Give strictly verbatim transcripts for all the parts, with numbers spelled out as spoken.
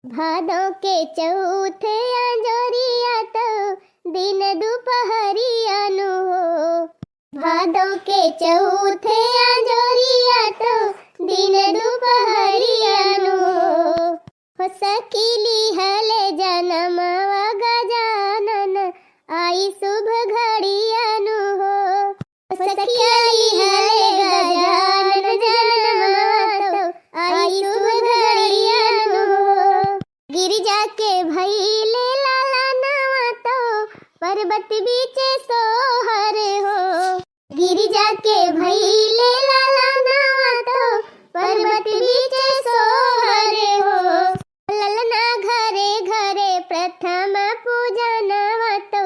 भादो के चौथे अंजोरिया तो दिन दुपहरिया नु हो। भादो के चौथे अंजोरिया तो दिन दुपहरिया नु हो। हो सखी लिहले जनमवा गजानन आई शुभ घड़िया नु हो। हो सखिया लिहले गजानन जनमवा तो आई शुभ घड़िया नु हो। गिरिजा के भइले लालनवा तो पर्वत बीचे सोहर हो। गिरिजा के भइले लालनवा तो पर्वत बीचे सोहर हो। ललना घरे घरे प्रथम पूजनवा तो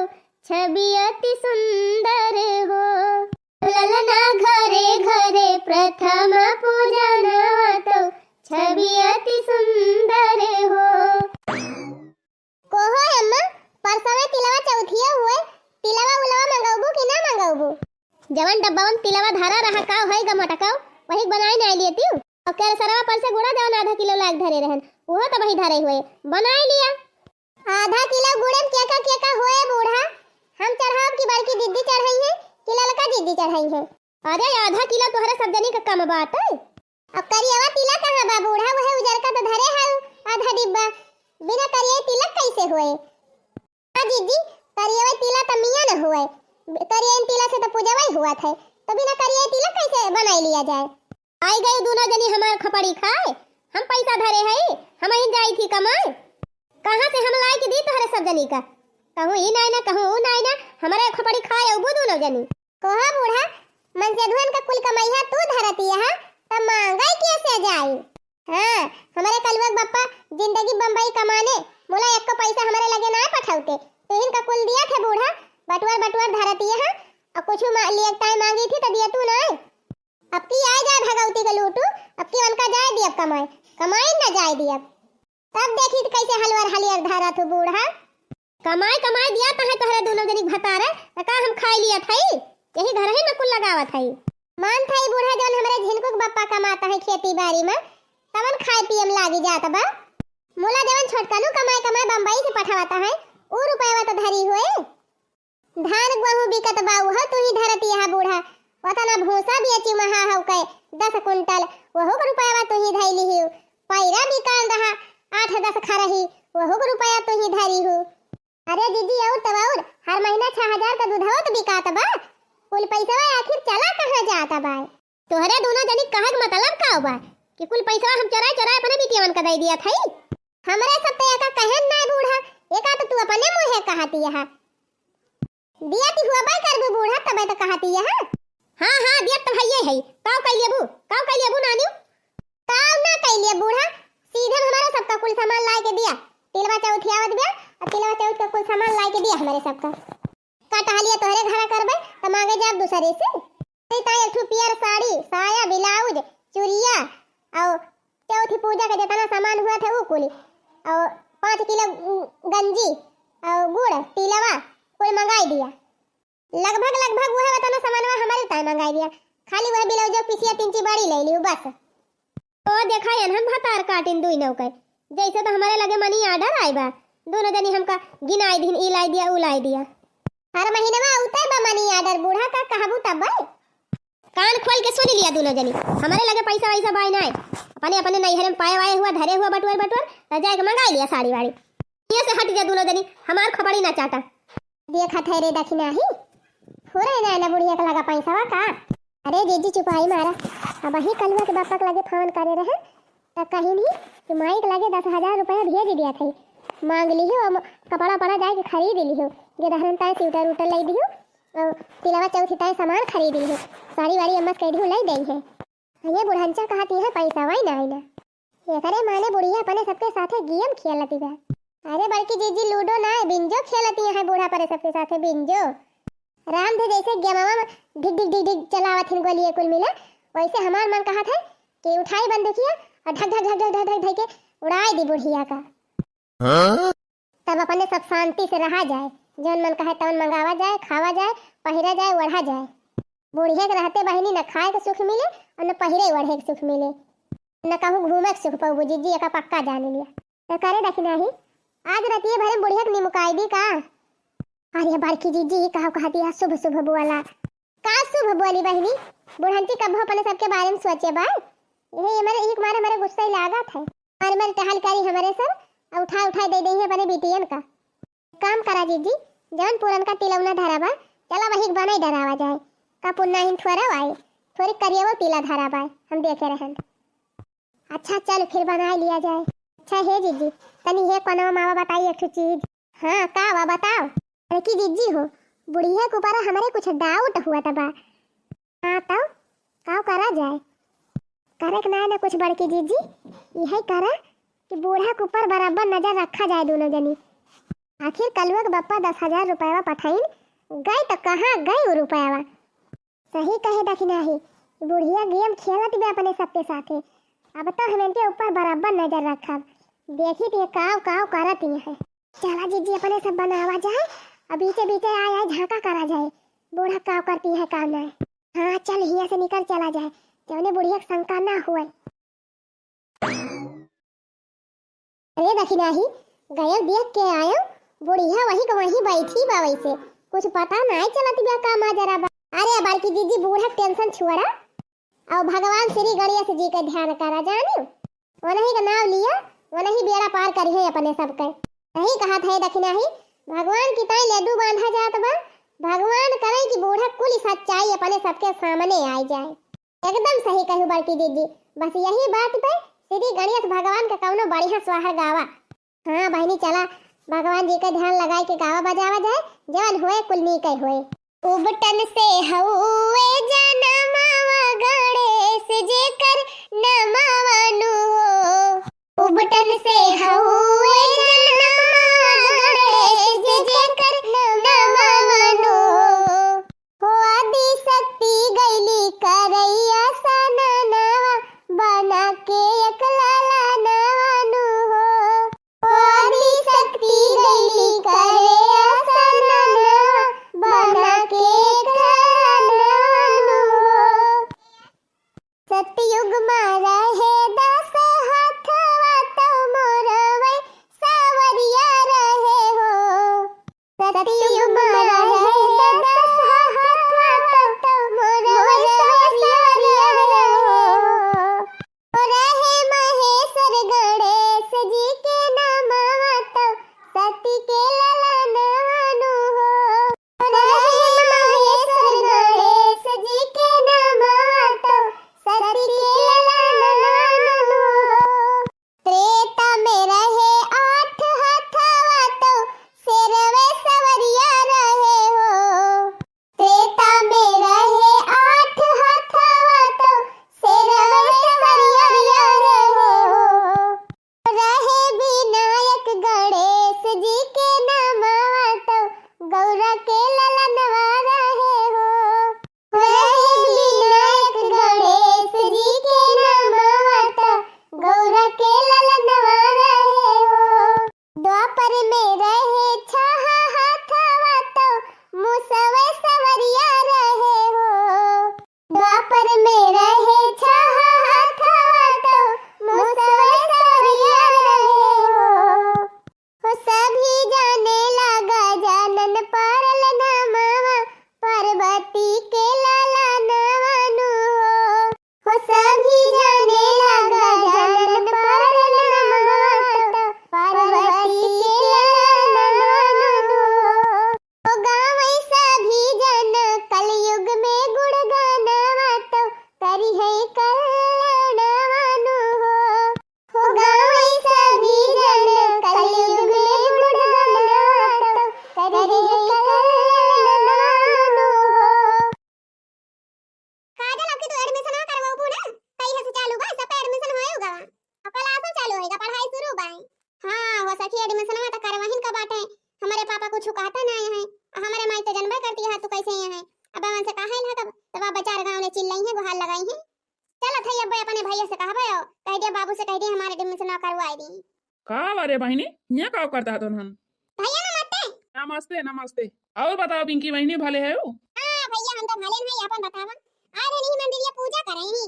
छवि अति सुंदर हो। ललना घरे घरे प्रथम पूजनवा तो छवि अति सुंदर हो। कोहो अम्मा, परसवे तिलवा चौथिया हुए, तिलवा उलवा मंगौबू कि ना मंगौबू? जवन डब्बा में तिलवा धरा रहा, का होई ग मोटकाऊ, वही बनाई ना लिए तू। और केरसरवा पर से गुड़ा जवन आधा किलो लाग धरे रहन, उहो तो वही धरे हुए, बनाई लिया। आधा किलो गुड़े में केका केका होए बूढ़ा, हम चढ़ाब की बड़की दीदी चढ़ाई है कि ललका दीदी चढ़ाई है? अरे आधा किलो तोहरे सब जनी का कम बात है। अब करियवा तिला कहाँ बा बूढ़ा? वहे उजरका तो धरे हऊ आधा डिब्बा। बिना करिये तिलक कैसे होए? हाँ जीजी, करियवा तिला तो मिया न होए। करिये तिला से तो पूजवा ही हुआ था, तो बिना करिये तिलक कैसे बनाई लिया जाए? आई गई दोनों जनी हमार खपड़ी खाए। हम पैसा धरे हई, हम ही जाई थी कमाए। कहाँ से हम लाई के दी तोहरे सब जनी का? कहूँ ई नाई ना, कहूँ ऊ नाई ना, हमारे खपड़ी खाए अउबू दोनों जनी। कोहा बूढ़ा, मनसेधुअन का कुल कमैया तू धरती है, त मांगे के से जाई? हाँ, हमरे कलुआ के बप्पा जिंदगी बम्बई कमाने, मोला एको पैसा हमरे लगे नाय पठौते। तुहिन का कुल दिया थे बूढ़ा, बटुअर बटुअर धरती है, और कुछ मा-, लिए ताई मांगी थी तो दिया तू नाय। अब की आए जाए भगवती के लूटू, अब की उनका जाए दियब कमाए, कमाए न जाए दियब। तब देखी त कैसे हलवर हलियर धरा थू बूढ़ा। कमाए कमाए दिया तहे तोहरे दोनों जनी भतारे, त का हम खाई लिया थई? यही घर ही में कुल लगावत हई। मान थई बूढ़ा जौन हमरे झिनकू के बप्पा कमाता है खेती बाड़ी में, तवन खाए पिए में लागी जात बा। मुला जवन छोटकनू कमाए कमाए बम्बई से पठावता है, ऊ रुपयवा तो धरी हुए। धान गेहूं बिकत बा, उहो तू ही धरती है बूढ़ा। वतना भूसा बेची महा हउ के दस कुंटल, वहू के रुपयवा तू ही धइली ही। पैरा बिकान रहा आठ दस खरही, वहू के रुपया तू ही धरी हू। अरे जीजी, और तब और, हर महीना छह हजार का दूधवा तो बिकात बा। कुल पैसवा आखिर चला कहाँ जात बा? तोहरे दोनों जनी कहे के मतलब का बा कि कुल पैसवा हम चोराए चोराए अपने बिटियवन का दे दिया थई? हमरे सब तो एका कहेन नाय बूढ़ा, एका तो तू अपने मुँहे कहती है। दिया ती हुआ बाई करबू बूढ़ा, तबे तो कहती है। हाँ, हाँ, दिया तो भइये है। काव कइ लेबू? काव कइ लेबू नानी? काव ना कइ लिए बूढ़ा, सीधे हमारा सबका कुल सामान लाए के दिया। तिलवा चौथ आवत बिया, और तिलवा चौथ का कुल सामान लाए के दिया हमारे सबका। का टहलिया तोहरे घरा करबे, त मांगे जाब दूसरे से। अरे ताई एक ठो पियर साड़ी, साया, ब्लाउज, चुरिया, और चौथी पूजा के जितना सामान हुआ था वो कुली, और पाँच किलो गंजी और गुड़, तिलवा, कुल मंगाई दिया। लगभग, लगभग वह वतना सामानवा हमारे ताई मंगाई दिया, खाली वह ब्लाउज पिसिया तीन ची बड़ी ले ली बस। ओ देखा एनहन भतार काटिन दुई नौकर, जैसे तो हमारे लगे money order आए बा, दोनों जनी हमका गिनाई दिन, ई लाई दिया, ऊ लाई दिया। हर महीनवा उतर बा money order, बूढ़ा का कहबू तब बे। कान खोल के सुन लिया दोनों जनी, हमारे लगे पैसा वैसा बाय नाय, अपने अपने नैहरे में पाए वाए हुआ, धरे हुआ बटुअर बटुअर, त जाए के मंगाई लिया साड़ी वाड़ी। ये से हट जा दोनों जनी, हमार खपड़ी ना चाटा। देखत है रे दखिनाही, हो रहे ना, ना बुढ़िया के लगा पैसा का। अरे जीजी चुपाई मारा, अब वही कलुआ के बापा के लगे फोन करे रहे, त कहीं नहीं कि माई के लगे दस हजार रुपया भेज दिया था, मांग लिहो, हम कपड़ा पड़ा जाए के खरीद लिहो, गेदहरन ताए स्वेटर उटर लाई दिहो, और तिलवा चौथी ताए सामान खरीद लिहो, साड़ी वाड़ी अम्मस कह दिहो लाई दे है। ये बुढ़ंचा कहती है पैसा वाई ना आई ना। एकरे माने बुढ़िया अपने सबके साथे गेम खेलती बा। अरे बड़की जीजी लूडो ना, बिंजो खेलती है बूढ़ा परे सबके साथे बिंजो। राम थे जैसे गेमवा में ढिग ढिग ढिग ढिग चलावत हिन गोलिये कुल मिला, वैसे हमार मन कहत है कि उठाई बंदूकिया और ढक ढक ढक ढक ढक ढक धई के उड़ाई दी बुढ़िया का। हाँ? तब अपने सब शांति से रहा जाए, जौन मन कहे तौन मंगावा जाए, खावा जाए, पहिरा जाए, ओढ़ा जाए। बुढ़िया के रहते बहिनी न खाए के सुख मिले और न पहिरे ओढ़े के सुख मिले, न कहूँ घूमे के सुख पाऊ जीजी, एका पक्का जान लिया। तो करे दखिनाही, आज रतिये भरे में बुढ़िया के निमुकाई दी का? अरे बड़की जीजी, ई काव कहती है, शुभ शुभ बोला। का शुभ बोली बहिनी, बुढ़ंती कब्बो अपने सबके बारे में सोचे बा? यही हमारे, यही मारे हमारे गुस्सा ही लागत है। मारे मारे टहल करी हमारे सब, आ उठा उठा दे देही अपने बिटियन का। काम करा जीजी, जवन पुरनका तिलौना धरा बा, चला वही के बनाई डरावा जाए। का पुन्ना हिन थोड़ा आए, थोड़ी करियवा तिला धरा बा, हम देखे रहन। अच्छा चल फिर बनाई लिया जाए। अच्छा हे जीजी, तनी हे कोनवा मावा बताई एक ठो चीज। हाँ का बा बताओ। अरे की जीजी हो, बुढ़िया के ऊपर हमरे कुछ doubt हुआ त बा। हाँ तब का करा जाए? करे के ना, ना कुछ बड़की जीजी, यही करा कि बूढ़ा के ऊपर बराबर नजर रखा जाए दोनों जनी। आखिर कलुआ के बप्पा दस हजार रुपया पठाइन, गए त कहाँ गए उ रुपया? सही कहे दखिनाही, बुढ़िया game खेलत बे अपने सबके साथे। अब तो हम इनके ऊपर बराबर नजर रखब, देखी त ये काव काव करत ही है। चला जीजी, अपने सब बनावा जाए, अब बीचे बीचे आए आए झांका करा जाए, बूढ़ा काव करती है काव ना। हाँ चल, हिया से निकल चला जाए, जौने बुढ़िया के शंका ना हुए। अरे दखिनाही, गयो देख के आयो, बुढ़िया वही के वहीं बैठी बा वैसे, कुछ पता नाई चलत बा का माजरा बा। अरे बड़की जीजी, बूढ़ा के tension छोड़ा, और भगवान श्री गणेश जी के ध्यान करा जानी, उन्हीं का नाम लिया, उन्हीं बेड़ा पार करिहे अपने सबके। सही कहत है दखिनाही, भगवान की ताई लड्डू बांधा जात बा, भगवान करे कि बूढ़ा कुल सच्चाई अपने सबके सामने आई जाए। एकदम सही कहू बड़की दीदी, बस यही बात पे श्री गणेश भगवान का कौनो बढ़िया सोहर गावा। हाँ बहिनी, चला भगवान जी के ध्यान लगाए के गावा बजावा जाए, जवन होए कुल नीके होए। उबटन से हउए जनमवा गणेश जेकर नमवा नु हो। उबटन से हउए जनमवा गणेश जेकर नमवा नु हो। हो आदि शक्ति गइली करैया सननवा, बना के एक ललनवा नु हो। हो आदि शक्ति गइली करे असननवा, बना के एक ललनवा नु हो। सतयुग मा रहे दस हथवा तौ मोर वै सवरिया रहे हो। सतयुग मा रहे दस हथवा तौ मोर वै सवरिया रहे हो। रहे महेश्वर गणेश जी के नमवा तौ सती के ललनवा नु हो। रहे महेश्वर गणेश जी के नमवा तौ सती के ललनवा नु हो। त्रेता में रहे आठ हथवा तौ शेरवे सवरिया रहे हो। त्रेता में रहे आठ हथवा तौ शेरवे सवरिया रहे हो। रहे विनायक गणेश जी के नमवा तौ गौरा के ललनवा रहे हो। रहे विनायक गणेश जी के नमवा तौ गौरा के ललनवा रहे हो। द्वापर में रहे छह हथवा तौ मुसवे सवरिया रहे हो। द्वापर में रहे छह हथवा तौ मुसवे सवरिया रहे हो। हो सभी जाने लागा जानन परल नमवा पार्वती के ललनवा नु हो। हो सभी जाने लागा जानन परल नमवा तौ पार्वती के ललनवा नु हो। हो गावै सभी जन कलयुग में गुणगानवा तौ करिहै कल्याणवा नु हो। हो गावै सभी जन कलयुग में गुणगानवा तौ करिहै कल्याणवा नु हो। काजल, अब की तू admission ना करवाबू ना? कहिया से चालू बा, सबका admission होए गवा। अब class चालू होएगा, पढ़ाई शुरू बा। हाँ, हो सखी, admission तो करवाहिन का बाटे। हमारे पापा कुछ कहता ना है, हमारे माई तो जनबे करती है, तू कैसे यहाँ है? अब उनसे कहा है ना, तब, तब आप बाजार गाँव ने चिल्लाई है, गुहार लगाई है। चलत है, अब अपने भैया से कहबे, कह दे बाबू से, कह दे हमारे admission ना करवाए दी। का बा रे बहिनी, हियाँ का करत हतन हम? भैया नमस्ते। नमस्ते, नमस्ते। और बताओ पिंकी बहिनी, भले है हो? हाँ भैया, हम तो भले हैं, अपन बतावा। आए रही मंदिरिया पूजा करे ही,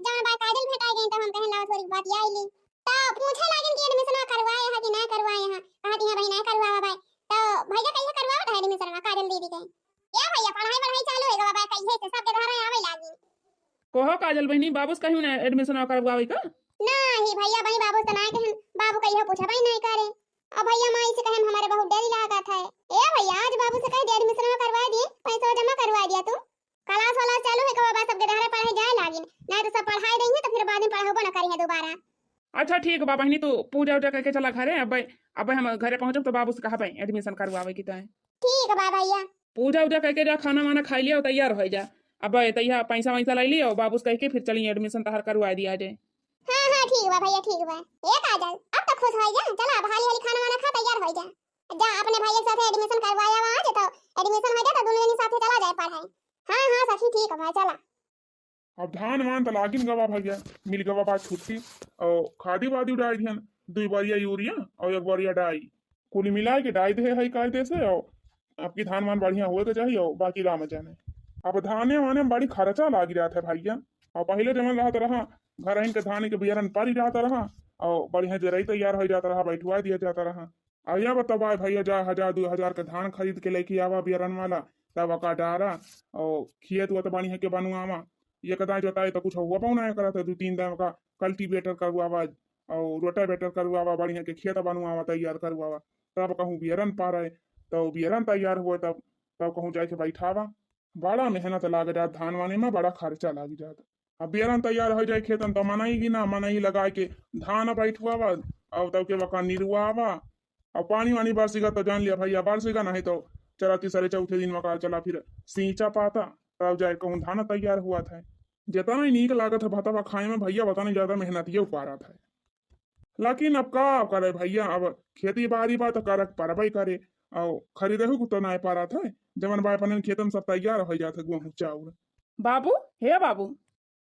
जहाँ बाय काजल भेटाई गई तो हम कहे लाओ थोड़ी बात आई ली। तो पूछे लागिन कि admission ना करवाए चल बहिनी, बाबू से कहियो ना admission करवावे का? नाही भैया, बहिनी बाबू से तो नाही कहेन, बाबू कहियो पूछबे नाही करे। अब भैया माई से कहेन, हमारे बहुत डर लागत है। ए भैया, आज बाबू से कह दे admission करवा दिए, पैसा जमा करवा दिया तू। Class वाला चालू है, कब बा सबके डहरे पढ़े जाए लागिन, नाही तो सब पढ़ाई रही है तो फिर बाद में पढ़ाबो ना करी है दोबारा। अच्छा ठीक बा बहिनी, तू पूजा उजा करके चला घरे। अब, अब हम घरे पहुँचब तो बाबू से कहबे admission करवावे की तय। ठीक बा भैया। पूजा उजा करके जा, खाना वाना खाई लिया, तैयार हो जा। अब तैया पैसा वैसा लाई लिया, बाबू से कह के फिर चली admission तहार करवा दिया जाए। हाँ हाँ ठीक बा भैया, ठीक बा। ए काजल, अब तो खुश हो जा, चला अब हाली हाली खाना वाना खा, तैयार हो जा। जा अपने भाई के साथ admission करवाया आज, तो admission हो जा तो दोनों जनी साथे चला जाए पढ़े। हाँ हाँ सखी ठीक बा, चला। अब धान वान त लागिन गवा भैया, मिल गवा बा छुट्टी। और खादी वादी उड़ाई दिहन, दुई बोरिया यूरिया और एक बोरिया डाई, कुल मिला के डाई दे है कायदे से। और अब की धान वान बढ़िया होए के चाहिए, और बाकी राम जाने। अब धाने वाने में बड़ी खर्चा लाग जात है भैया। और पहले जमन रहत रहा, घर आइन के धान के बियरन पारी जात रहा, और बढ़िया जरई तैयार हो जात रहा, बैठवा दिया जात रहा। अइया बतावा भैया, जा हजार दू हजार के धान खरीद के लेके आवा बियरन वाला, तब ओका डारा और खेत वत बढ़िया के बनवावा। एक दाई जोताई तो कुछ हुआ पाऊ ना करत है, दू तीन दाई ओका cultivator करवावा और rotivator करवावा, बढ़िया के खेत बनवावा, तैयार करवावा, तब कहूँ बियरन पारे, तो बियरन तैयार हुए, तब तब कहूँ जाए के बैठावा। बड़ा मेहनत लाग जात धान वाने में, बड़ा खर्चा लाग जात। अब बियरन तैयार हो जाए खेतन तो मनई गिना, मनई लगा के धान बैठवावा, और तब के वका निरुआवा। अब पानी वानी बरसीगा तो जान लिया भैया, बरसीगा नहीं तो चला तीसरे चौथे दिन वका चला फिर सींचा पाता, तब जाए कहूँ धान तैयार हुआ था। जितना ही नीक लागत है भतवा खाए में भैया, उतना ही ज्यादा मेहनतिये उपारत है। लेकिन अब का करे भैया, अब खेती बाड़ी बा तो करक परबे करे, और खरीदहु को तो नाय पारत है, जवन बा अपने खेतन सब तैयार हो जात है, गेहूं चाउर। बाबू, हे बाबू।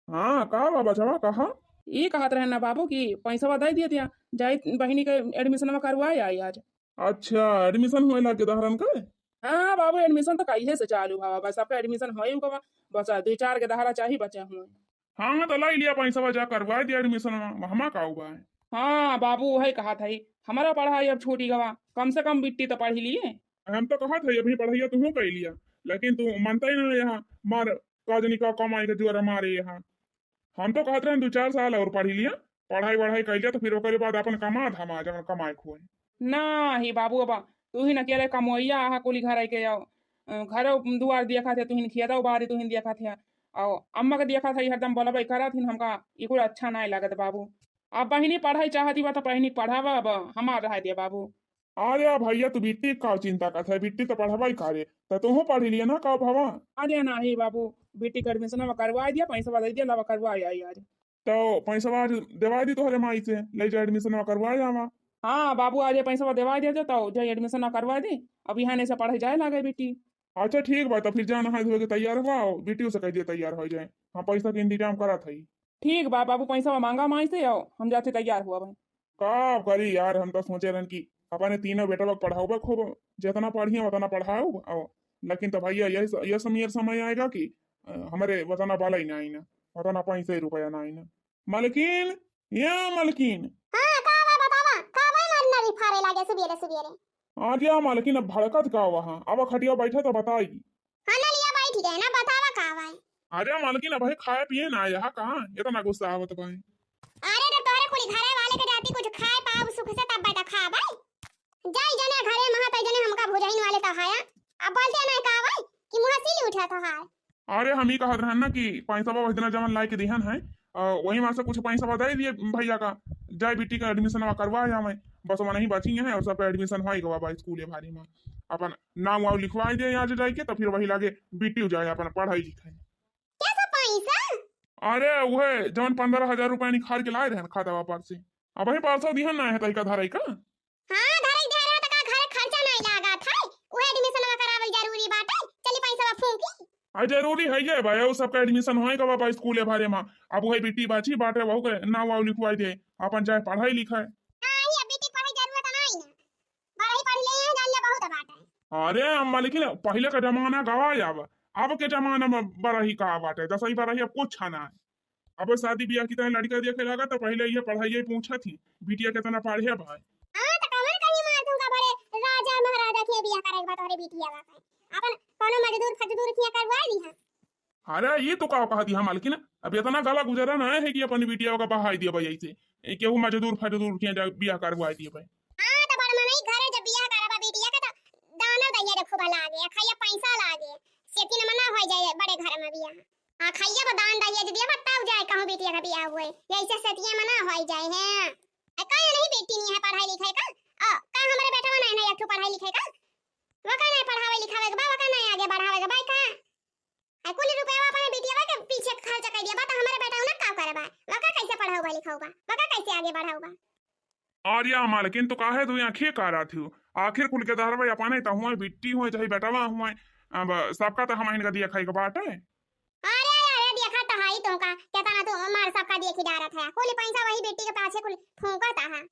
हाँ, का बा बचवा, कहा? ई कहत रहे ना बाबू कि पैसवा दे दिए दिया, जाई बहिनी के admission में करवाए आई आज। अच्छा, admission होए लागे दहरन के? हाँ बाबू, admission तो कहिए से चालू हवा, बस सबका admission होए गवा, बस दो चार के दहरा चाही बचे हुए। हाँ, तो लाई लिया पैसवा, जा करवाए दिया admission में, हमा का हुआ है? हाँ बाबू, वही कहा था ही, हमारा पढ़ाई अब छूटी गवा, कम से कम बिट्टी तो पढ़ी लिए। हम तो कहा था अभी पढ़ाई तू कर लिया, लेकिन तू मानता ही ना, यहाँ मार का जनी का कमाई के जुआरा मारे यहाँ। हम तो कहत रहन दो चार साल और पढ़ी लिया, पढ़ाई वढ़ाई कर लिया, तो फिर ओकरे बाद अपन कमा धमा जवन कमाए खोए। ना ही बाबू, अब तू ही न अकेले कमोइया आहा, कुली घर आके आओ, अ, घरो दुआर देखा थे, तू ही न खेता उबारी, तू ही न देखा थे, और अम्मा के देखा था, ये हरदम बोलबे करत ही, हमका ई कुल अच्छा नाय लागत बाबू। अब बहिनी पढ़ाई चाहती बा तो बहिनी पढ़ावा, अब हमार रह दिया बाबू। अरे भैया, तू बिट्टी का चिंता करत है, बिट्टी तो पढ़बे करे, तो तू पढ़ी लिया ना का भवा। अरे नाही बाबू, बिट्टी के admission में करवा दिया, पैसा दे दिया, लावा करवा आई आज। तो पैसा आज देवा दी तोहरे माई से, ले जा admission में करवा जावा। हाँ बाबू, आज ये पैसा देवा दिया जा, तो जाई admission में करवा दी, अब यहाँ से पढ़े जाए लागे बिट्टी। अच्छा ठीक बा, तो फिर जा नहाए धोए के तैयार हुआ, और बिट्टियों से कह दिया तैयार हो जाए, हम पैसा के इंतजाम करत हई। ठीक बा बाबू, पैसा मांगा माई से, आओ हम जाते तैयार हुआ भाई। का करी यार, हम तो सोचे रहन कि अपने तीनों बेटवा के पढ़ाउबे खूब, जितना पढ़िए उतना पढ़ाउब, और लेकिन तो भैया यही स-, यह समय, समय आएगा कि, अ, हमारे वतना बाला ही ना आई ना, वतना पैसा ही रुपया ना आई ना। मलकिन, या मलकिन। हाँ, का बा बतावा, का बा मारना भी फारे लागे सुबेरे सुबेरे। आज या मलकिन, अब भड़कत का वहाँ, अब खटिया बैठे तो बताई। हाँ ना लिया बैठ गए ना, बतावा का बा। अरे मलकिन, अबही खाए पिए ना आया, कहाँ इतना गुस्सा आवत बा? अरे तो तोहरे कुली घरे वाले के जाती कुछ खाए पाओ सुख से, तब तो खाबे। जाई जने घरे महा तई जने हमका भुजाइन वाले तो हाया। अब बोलते ना का बा कि मुँह सील उठा तो हाय। अरे हम ही कहत रहन ना कि पैसा वही दिना जवन लाई के दिहन है, अ, वही में से कुछ पैसा दे दिए भैया का, जाए बिट्टी का admission करवा जावे। बस वो नहीं बची है और सबका admission हो गवा बा स्कूले भारी में। अपन नाम वाम लिखवाई दे आज जाए के, तो फिर वही लागे बिट्टी जाए अपन पढ़ाई लिखाई। कैसा पैसा? अरे उहे जवन पन्द्रह हजार रुपया निकाल के लाए रहन खाता पर से, अबही परसों दिहन ना है तइका धरई का। हाँ, धरई दे रहे तो का घर खर्चा नहीं लागत है, उहे admission करावल जरूरी बाटे, चली पैसा फूंकी। आ जरूरी है ये भाई, वो सबका admission होए का बाबा स्कूले भारे में, अब उहे बिट्टी बाची बाटे, वहू के नाम वाम लिखवाई दे, अपन जाए पढ़ाई लिखाई। हाँ, ये बिट्टी पढ़ाई जरूरत नहीं ना, बड़ा ही पढ़ ले हैं, जान ले बहुत बात है। अरे अम्मा, लेकिन पहले का जमाना गवा जावा, अब के जमाना में बड़ा ही का बात है, दसवीं बारहवीं अब कुछ ना है। अब शादी ब्याह की तरह लड़का देखे लगा तो पहले ये पढ़ाई पूछत ही, बिटिया कितना पढ़े भाई। हाँ, तो कमर कहीं मार दूंगा, बड़े राजा महाराजा के ब्याह करेगा तोहरे बिटिया का। अपन कोनो मजदूर फजदूर किया करवा दी है। अरे ये तो का कहा दी हम मालकिन, अब इतना गला गुजरा ना है कि अपनी बिटिया का बहाई दिया भाई ऐसे, ए, केहू मजदूर फजदूर के जा बियाह करवाई दिया भाई। हाँ, तो बड़ मम्मी घरे जब बियाह करबा बिटिया के, तो दानो दहिया रे खूब लागे, खाइया पैसा लागे, सेती न मना हो जाए बड़े घर में बियाह। हाँ, खाइया बा दान दहिया दे दिया, बताओ जाए कहूँ बिटिया का बियाह हुए, यही से सेतिया मना हो जाए है। आ, कहीं नहीं बेटी नहीं है पढ़ाई लिखाई का, आ, का हमारे बेटवा नहीं, नहीं एक ठो पढ़ाई लिखाई का, वो का नहीं पढ़ावे लिखावे के बा, वो का नहीं आगे बढ़ावे के बा का? आ, कुल रुपया अपने बिटिया के पीछे खर्च कर दिया बा, तो हमारे बेटवा ना का करे बा, वो का कैसे पढ़ाऊ बा लिखाऊ बा, वो का कैसे आगे बढ़ाऊ बा? अरे मालकिन, तो काहे तू आँखें कारा थी? आखिर कुल के दहरवा अपने तो हुए, बिट्टी हुए चाहे बेटवा हुए, अब सबका तो हम इनका दिया खाई के बाटे। अरे, अरे, देखा तो हई तुमका, केतना तू मार सबका देखी डारत है। कुल पैसा वही बेटी के पाछे कुल फूंकत है।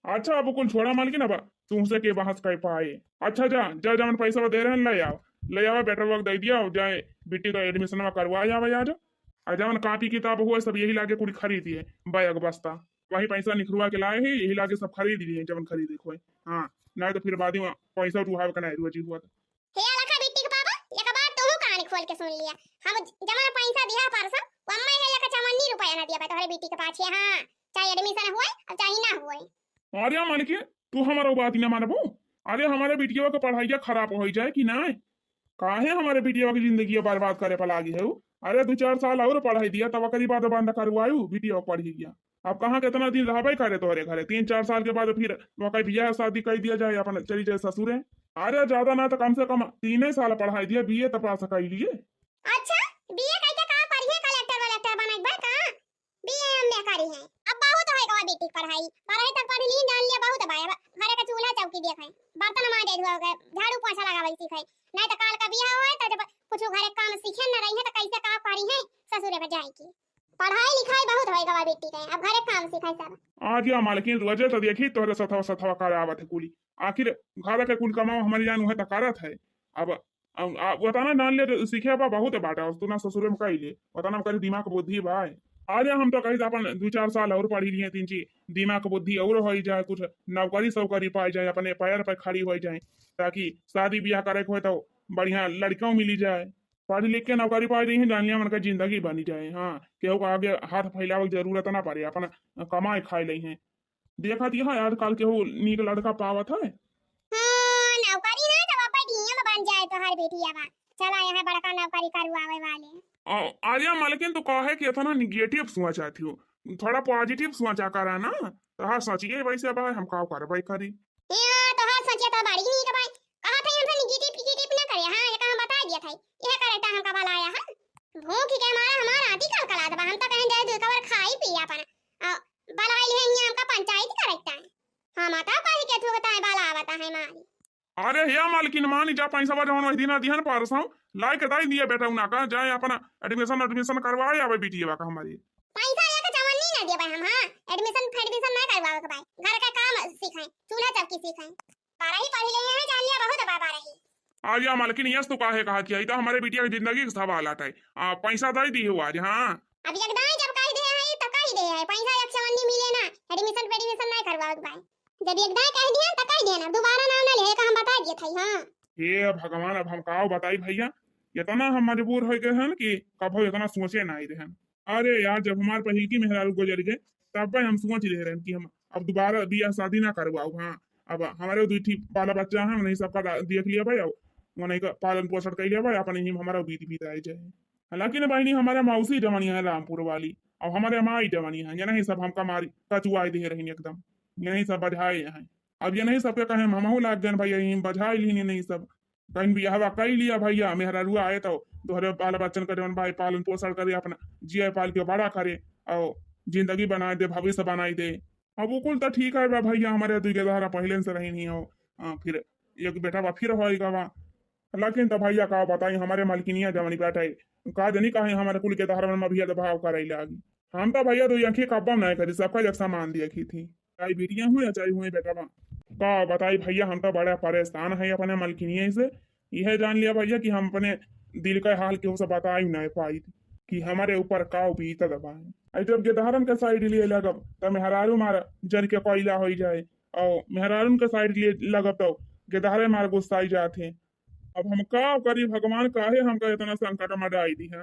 अच्छा, अब कुल छोड़ा मालकिन, अब तुमसे के बहस कर पाए। अच्छा, जा, जा, जवन पैसा दे रहे हैं, ले आओ, ले आओ, बेटवा के दे दिया, और जाए बेटी का एडमिशन में करवा जावे आज। और जवन कापी किताब हुआ, सब यही लागे कुल खरीदिए, बैग बस्ता, वही पैसा निकलवा के लाए हैं, यही लागे सब खरीद लिए, जवन खरीदे हुए। हाँ, नहीं तो फिर बाद में पैसा उठावे के नहीं, रोजी हुआ तो। हे अलखा बिट्टी के पापा, एक बात तू कान खोल के सुन लिया। हम ज-, जमा पैसा दिया परसों, वो अम्मा है एक चवन्नी रुपया ना दिया बा तोहरे बिट्टी के पाछे, हाँ, चाहे एडमिशन हुए और चाहे ना हुए। अरे मालकिन, तू हमारा बात ना मानबू? अरे हमारे बिटिया के पढ़ाई खराब हो जाए कि नहीं? काहे हमारे बिटिया की जिंदगी बर्बाद करे पर लागी है? अरे दो चार साल और पढ़ाई दिया, तब ओकरी बाद बंद करवायु बिटिया के पढ़ी गया। अब कहाँ कितना दिन रहबे करे तोहरे घरे? तीन चार साल के बाद फिर ओकर बियाह शादी कर दिया जाए, अपन चली जाए ससुरे। अरे ज्यादा ना तो कम से कम तीन ही साल पढ़ाई दिया, बीए तो पास कर लिए। अच्छा, बीए करके का करिए? कलेक्टर वलेक्टर बनबे का? बीए एमए करी है। अब बहुत होए गवा बेटी के पढ़ाई, बारहवीं तक पढ़ ली, जान लिया बहुत बा। अब घरे का चूल्हा चौकी देखे, बर्तन माजे धोए के, झाड़ू पोछा लगावे सीखे, नहीं तो काल का बियाह होए तो जब कुछ घरे काम सीखे न रही है तो कैसे का करी है ससुरे में जाए की। पढ़ाई लिखाई बहुत होए गवा बेटी के, अब घरे काम सीखे सब। आ गया मालकिन, रोजे तो देखी तोहरे सथवा सथवा करावत है कुली। आखिर घर के कुल कमाओ हमारी जान उहे तो करत है। अब, अब आ, उतना जान ले तो सीखे बा बहुत बाटा, और तू ना ससुरे में कही ले, उतना ओकरे दिमाग बुद्धि बा। अरे हम तो कही अपन दो चार साल और पढ़ी लिए, तीन चीज दिमाग बुद्धि और हो जाए, कुछ नौकरी सौकरी पाई जाए, अपने पैर पर खड़ी हो जाए, ताकि शादी ब्याह करे के होए तो बढ़िया लड़का मिली जाए। पढ़ लिख के नौकरी पाई जाए, जान लिया मन का जिंदगी बनी जाए। हाँ, केहू का आगे हाथ फैलावे के जरूरत ना पड़े, अपन कमाए खाए ले हैं। देखत यह आजकल केहू नीक लड़का पावत है? हाँ, नौकरी ना तो बापा डीएम बन जाए तोहार बेटी। अब चला यहाँ बड़का नौकरी करवावे वाले। आ, अरे मालकिन, तो काहे कि इतना निगेटिव सोचा थी हो? थोड़ा पॉजिटिव सोचा करा ना। तो हाँ, सोचिए वैसे अब हम का करबे करी। हाँ, तो हाँ, सोचिए तो बड़ी नीक भाई। कहा था हमसे निगेटिव फिगेटिव ना करे। हाँ, ये काम बता दिया था। यह करेक्टर हमका वाला आया है। भूख के मारा हमारा आदि कल कला दबा। हम तो कहें जाए दो कवर खाई पी अपन। आ, बलाइल है यहाँ हमका पंचायत करेक्टर। हाँ, माता कही के थूकता है, बाला आवता है मारी। अरे हे मालकिन, मानी जा पैसा बा जवन वही दिना दिहन परसों, लाई के दाई दिया बेटा उना का, जाए अपना एडमिशन एडमिशन करवाए आवे बिटिया का हमारी। पैसा एक चवन्नी ना देबे हम, हाँ, एडमिशन फेडमिशन ना करवावे के भाई, घर के काम सीखे, चूल्हा चौकी सीखे, बारह ही पढ़ी ले हैं, जान लिया बहुत बा बारह ही। आ गया मालकिन, यस तो काहे कहा थी, तो हमारे बिटिया की जिंदगी का सवाल आता है। आ, पैसा दे दी हो आज, हाँ। अब एकदम जब कह दे है तो कह दे है, पैसा एक चवन्नी मिले ना, एडमिशन फेडमिशन ना करवावे के भाई। जब एक दाई कह दिया तो कह दिया ना, दोबारा नाम ना ले का हम बता दिए थे। हाँ। हे भगवान, अब हम का बताई भैया, इतना हम मजबूर हो गए हैं कि कभो इतना सोचे ना आई रहन। अरे यार, जब हमार पहिलकी मेहरारू गुजर गए, तब हम सोच रहे रहन कि हम अब दोबारा बियाह शादी ना करवाओ। हाँ, अब हमारे दो ठी बाला बच्चा है, उन्हें सबका दा-, देख लिया भाई, अब उन्हें का पालन पोषण कर लिया भाई, अपने ही हमारा बीत बीत आए जाए। हालांकि ना बहनी, हमारे मौसी जमनी है रामपुर वाली, और हमारे माई जमनी है, ये नहीं सब हमका मारी कचुआई दे रही एकदम, ये नहीं सब बजाए हैं। अब ये नहीं सबके कहे हम हमहू लाग गए भाई, यही बजाए ली नहीं सब। कहीं बियाहवा कई लिया भैया, मेहरारुआ आए तो तोहरे बाल बच्चन का जवन भाई पालन पोषण करे, अपना जिया पाल के बड़ा करे और जिंदगी बनाए दे, भविष्य बनाए दे। अब वो कुल तो ठीक है बा भैया, हमारे दुई के दहरा पहले से रही नहीं हो, आ, फिर एक बेटा बा फिर होई गवा। लेकिन तो भैया का बताई, हमारे मालकिनिया जवनी बैठे का जनी काहे हमारे कुल के दहरा में भेदभाव करे लागी। हम तो भैया दो आंखें कब्बम नहीं करी, सबका एक समान देखी थी, चाहे बेटियां हुए या चाहे हुए बेटा बा। का बताई भैया, हम तो बड़ा परेशान है अपने मालकिनिया से। यह जान लिया भैया कि हम अपने दिल का हाल केहू से बताई नहीं पाई कि हमारे ऊपर का बीतत बा। आई जब गेदहरन के साइड लिए लगब, तब मेहरारू मार जर के कोयला हो जाए, और मेहरारून के साइड लिए लगब, तो गेदहरे मार गुस्साई जात है। अब हम का करी भगवान, काहे हमका इतना संकट में डाल दी है?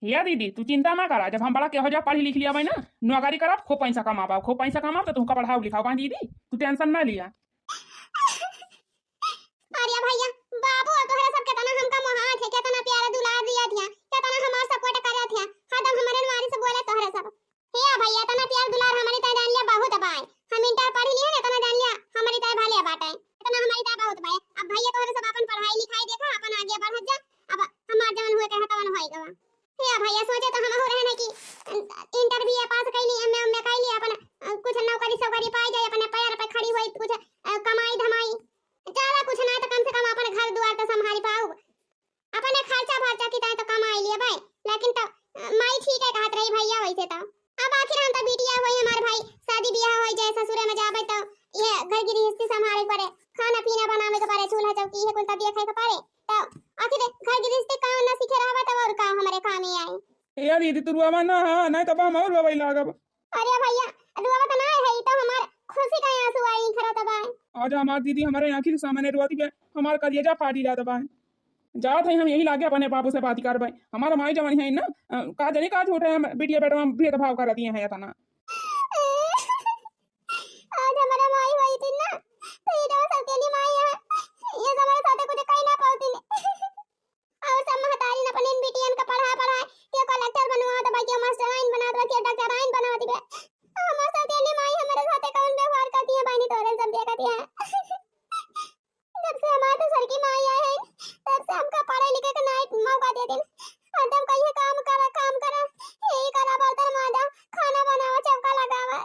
या दीदी, तू चिंता ना करा, जब हम बड़ा के हो जा, पढ़ी लिख लिया भाई ना, नौकरी करब, खूब पैसा कमाबा, खूब पैसा कमाब तो तुमका पढ़ाओ लिखाओ भाई दीदी, तू टेंशन ना लिया। अरे भैया, बाबू और तोहरा सब केतना हमका मोहात है, केतना प्यार दुलार दिया थिया, केतना हमार सपोर्ट करत थिया, हरदम हमरे नारी से बोले तोहरा सब। हे भैया, इतना प्यार दुलार हमारी ताई जान लिया बहुत बाय। हम इंटर पढ़ लिए ना, इतना जान लिया हमारी ताई भले बाटे, इतना हमारी ताई बहुत बाय। अब भैया तोहरे सब अपन पढ़ाई लिखाई देखा, अपन आगे बढ़त जा। अब हमार जवन हुए कहे तवन होई गवा। हे भैया, सोचे तो हम हो रहे ना कि इंटर बीए पास कैली, एमए एमए कैली, अपन अ, कुछ नौकरी सौकरी पाई जाए, अपने पैर पे खड़ी होई, कुछ अ, कमाई धमाई, ज्यादा कुछ ना तो कम से कम अपन घर दुआर तो संभाल पाऊ। अपने खर्चा भर्चा की ताई तो कमाई लिए भाई, लेकिन तो, अ, माई ठीक है कहत रही भैया वैसे तो। अब आखिर हम तो बिटिया हुई, हमारे भाई शादी ब्याह होई जाए, ससुरे में जाबे तो ये घर गृहस्थी संभाले के पड़े, खाना पीना बनावे के पड़े, चूल्हा चौकी ये कुल तो देखे के पड़े। तो आखिर घर गृहस्थी काम ना सीखे रहबे तो और का हमारे काम ही आई। ए यार, दीदी तू रुआवा ना, हाँ, नहीं तो हम और रोवे लागब। अरे भैया, रुआवा तो ना है, ई तो हमार खुशी का आंसू आई खरा तबाय। आज हमार दीदी हमारे आँखी के सामने रोती है, हमार कलिया जा फाटी जात बाय। जात है हम यही लागे अपने बाबू से बात करबे। हमार माई जवन है ना, अ, का जाने का झूठ है, हम बिटिया बेटवा में भेदभाव कर दिए हैं इतना। आज हमारा माई हुई थी ना, तो ये जो सौतेली माई है, ये हमारे साथे कुछ कही ना पाती ने। और सब महतारी अपन इन बिटियन का पढ़ा पढ़ा, के कलेक्टर बनवा दबा, के मास्टराइन बना दबा, के डॉक्टराइन बना दिबे। हमार सौतेली माई हमारे साथे कौन व्यवहार करती है बहनी, तोरे सब देखती है। जब से हमार दूसर की माई आए हैं, तब से हमका पढ़े लिखे के नाइट मौका दे दिन। हरदम कहिए काम करा, काम करा, यही करा, बर्तन मांजा, खाना बनावा, चौका लगावा।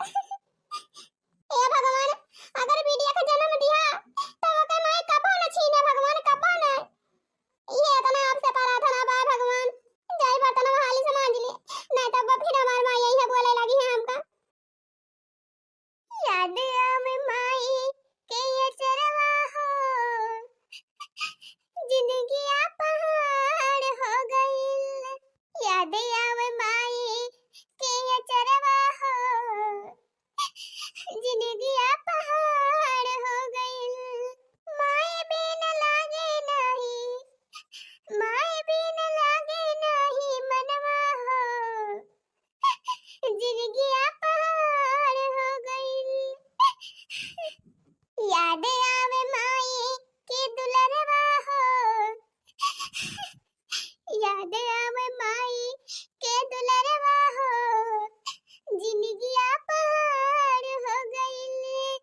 ए भगवान, अगर बिटिया के जन्म दिया, तो ओके माई कबो न छीने भगवान, कबो न। ये इतना आपसे प्रार्थना बा भगवान, जाई बर्तन हाली से मांज ले, नहीं तो वो फिर हमार माई यही बोले लगी है हमका। याद आवे माई के अचरवा हो, जिंदगिया पहाड़ हो गइल। याद आवे माई के अचरवा हो, जिंदगिया पहाड़ हो गइल। माई बिन लागे नाही, माई बिन लागे नाही मनवा हो, जिंदगिया पहाड़ हो गइल। याद आवे माई के दुलरवा हो, याद आवे माई के दुलरवा हो, जिंदगिया पहाड़ हो गइल।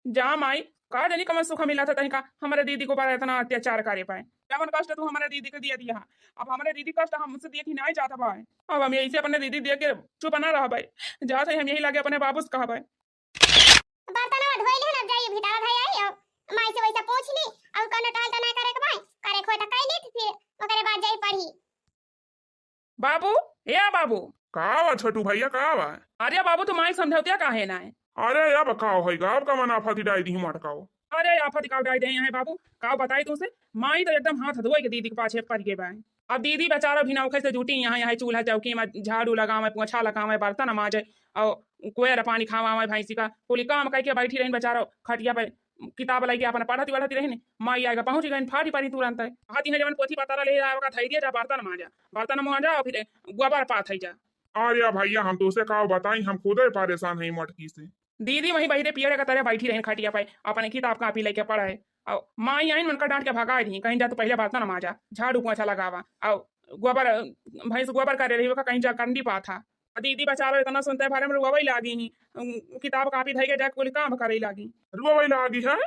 जा माई, का जानी कमन सुख मिला था तनिका हमरे दीदी के ऊपर इतना अत्याचार करे पाए। जवन कष्ट तू हमरे दीदी के दिया दिया है, अब हमरे दीदी कष्ट हमसे देखी नहीं जाता पाए। अब हम यही से अपने दीदी देख के चुप ना रह पाए, जात है हम यही लागे अपने बाबू से कह पाए। बर्तनवा धोई लेहन, अब जाइए भितावा धोई आई, और माई से वैसा पूछ ली, और कौनो टहल तो नहीं करे के भाई, करे के होए तो कह ली, फिर ओकरे बाद जाई पढ़ी। बाबू, ए बाबू। का बा छोटू भैया, का बा? अरे बाबू, तू माई समझौतिया काहे ना है? अरे अब का होई गा, अब का मना आफत डाई दी मटकाओ। अरे आफत का डाई दे हैं बाबू, का बताई तुमसे, माई तो एकदम हाथ धोए के दीदी के पाछे पड़ गए बा। अब दीदी बेचारा भी नौखे से जुटी यहाँ, यहाँ चूल्हा चौकी में झाड़ू लगावे, पोछा लगावे, बर्तन माजे, और कोयर पानी खावावे भैंसी का, कुली काम करके बैठी रही बेचारा खटिया पे, किताब लेके अपन पढ़त वढ़त रही। माई आएगा पहुँच गई, फाटी पड़ी तुरंत है। हाथी ने जवन पोथी पतारा ले आवे का धैर्य जा बर्तन माजा, बर्तन माजा और फिर गोबर पाथ है जा। अरे भैया, हम तो उसे का बताई, हम खुदे परेशान है मटकी से। दीदी वहीं बहिरे पियरे का तरह बैठी रही खटिया पे, अपने किताब कापी लेके पढ़े। और माई आइन उनका डांट के भगा दी, कहीं जा तू पहले बर्तन माजा, झाड़ू पोछा लगावा, और गोबर, भैंस गोबर करे रही, ओका कहीं जा कंडी पाथा। आ दीदी बेचारा इतना सुनते भरे में रुआवई लागी ही, उम, किताब कापी धई के जाके कुल काम करे लागी। रुआवई लागी है?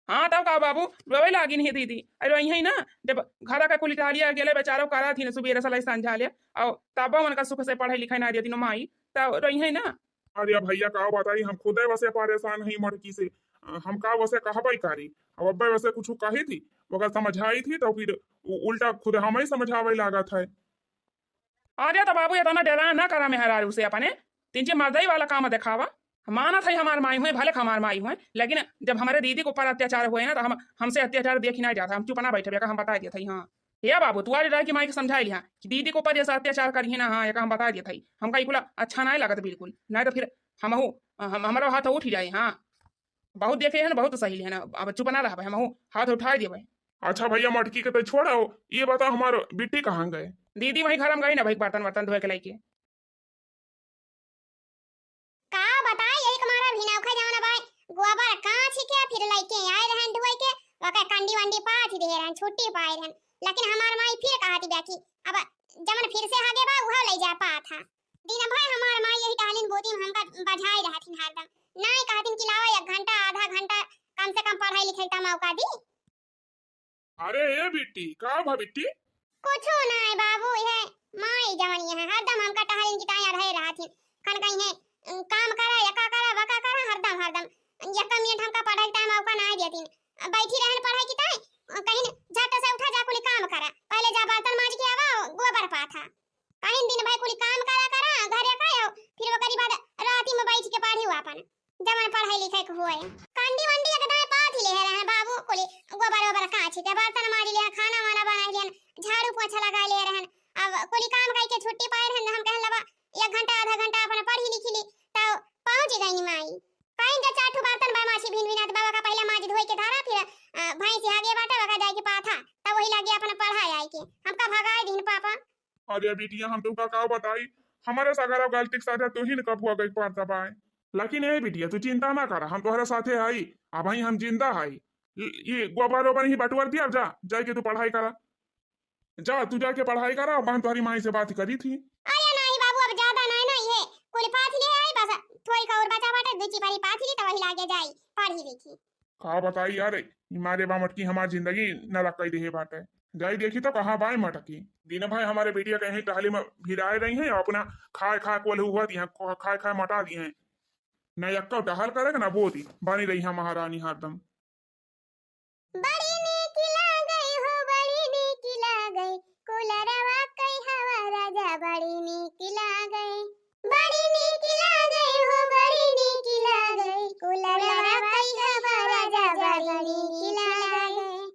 हाँ, तब का बाबू, रुआवई लागी नहीं दीदी। अरे वही है ना, जब घर का कुल टालिया गेले बेचारा करा थी ना सुबेरे से लई संझा ले, और तब उनका सुख से पढ़ाई लिखाई ना देती ना माई, तब रही है ना। अरे भैया, का बताई, हम खुदे वसे परेशान हई मटकी से। अ, हम का वसे कहबे करी, अब अब्बे वसे कुछ कही थी, ओकर समझाई थी, तो फिर उ-, उल्टा खुद हम ही समझावे लागत है। अरे तो बाबू, इतना डेरा ना करा मेहरारू से अपने, तिनचे मर्दई वाला काम देखावा। मानत है हमार माई हुए, भले हमार माई हुए, लेकिन जब हमारे दीदी के ऊपर अत्याचार हुए ना, तो हम, हमसे अत्याचार देखी नहीं जाता, हम चुप ना बैठे, हम बता देते हैं। हाँ, हे बाबू, तू आज राय की माई के समझाई लिहा कि दीदी के ऊपर जैसा अत्याचार करिए ना, हाँ, एक हम बता देते हैं, हमका ई कुला अच्छा नहीं लगत बिल्कुल, नहीं तो फिर हमहू, हम, हमारा हाथ उठ ही जाए। हाँ, बहुत देखे है ना, बहुत सही है ना, अब चुप ना रहबे, हमहू हाथ उठाए देबे। अच्छा भैया, मटकी के तो छोड़ो, ये बता हमार बिट्टी कहाँ गए? दीदी वहीं घर में गई ना भाई, बर्तन वर्तन धोए के लइके। का बताई, यही के मारा भी नौखा जवन बाय, गोबर कांच के फिर लइके आए रहन धोए के, ओके कंडी वंडी पाथ दे रहन, छुट्टी पाए रहन। लेकिन हमार माई फिर कहती बा कि अब जवन फिर से हगे बा, उहो ले जा पाथा। दिन भर हमार माई यही टहलिन बोती में हमका बझाई रहथिन हरदम। नाई कहतिन कि लावा एक घंटा, आधा घंटा कम से कम पढ़ाई लिखाई का मौका दी। अरे ए बिट्टी, का भा बिट्टी? कुछो नाई बाबू, इहे माई जवन इहे हरदम हमका टहलिन की ताई अढ़ाई रहथिन। खन कहीं है, काम करा, यका करा, बका करा, हरदम, हरदम। यका मिनट हमका पढ़ाई टाइम मौका नाई देतिन। बैठी रहन पढ़ाई की ताई, कहीं झट से उठा जा कुली काम करा। पहले जा बर्तन माज के आवा, गोबर पाथा। कहीं दिन भर कुली काम करा करा, घरे का आओ, फिर ओकरी बाद राती में बैठ के पढ़ी आपन। जवन पढ़ाई लिखाई के होए। कंडी वंडी एक दाएं पाथ ही ले रहन बाबू, कुली गोबर ओबर कांच के बर्तन मारी ले, खाना वाना बनाई ले, झाड़ू पोछा लगाई ले रहन। अब कुली काम कई के छुट्टी पाए रहन, हम कहन लबा एक घंटा आधा घंटा अपन पढ़ी लिखी ली, तब पहुँच गई माई। कहीं जा चार ठो बर्तन बा माछी भिन भिनात बाबा का पहले माज धोई के धरा, फिर, अ, भैंस आगे बाटे, बका जाए के पाथा, तब वही लागे अपन पढ़ाई आई के। हमका भगाए दिन पापा। अरे बिटिया, हम तुमका का बताई, हमरे सगरा गलती के सजा तू ही न कबुआ गई पार दबाए। लेकिन ए बिटिया, तू चिंता ना करा, हम तोहरे साथे हई, अबहीं हम जिंदा हई। ल-, ये गोबर ओबर ही बटुअर दिया, जा, जाके तू पढ़ाई करा। जा, तू जाके पढ़ाई करा, हम तोहरी माई से बात करी थी। अरे नहीं बाबू, अब ज्यादा नहीं ना, ये कुल पाथ ले आई, बस थोड़ी का और बचा बाटे, दू चिपारी पाथ ली, तो वही लागे जाई, पढ़ी लिखी। का बताई यार, ई मारे बा मटकी हमार जिंदगी नरक कई देहे बाटे। जाई देखी तो कहाँ बाय मटकी। दिन भाई हमारे बिटिया कहीं टहली में भिड़ाए रही हैं, अपना खाए खाए कोल्हू हुआ दिए हैं, खा-, खाए खाए मटा दिए हैं। न यक्का टहल करे ना बोती, बनी रही है महारानी हरदम। बड़ी नीक लागई हो, बड़ी नीक लागई, कुलरवा कई हवा राजा, बड़ी नीक लागई। बड़ी नीक लागई हो, बड़ी नीक लागई, कुलरवा कई हवा राजा, बड़ी नीक लागई।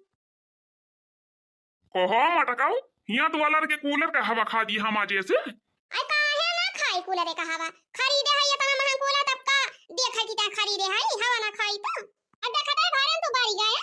कहो मटकाऊ, हियाँ तू वाला के कूलर का हवा खा दी हम आज ऐसे? अरे काहे ना खाई कूलर का हवा? खरीदे है इतना महंगा कूलर, तब का देखे कि क्या खरीदे है, हवा ना खाई तो। अब देखा तो घरे तू बारी गया।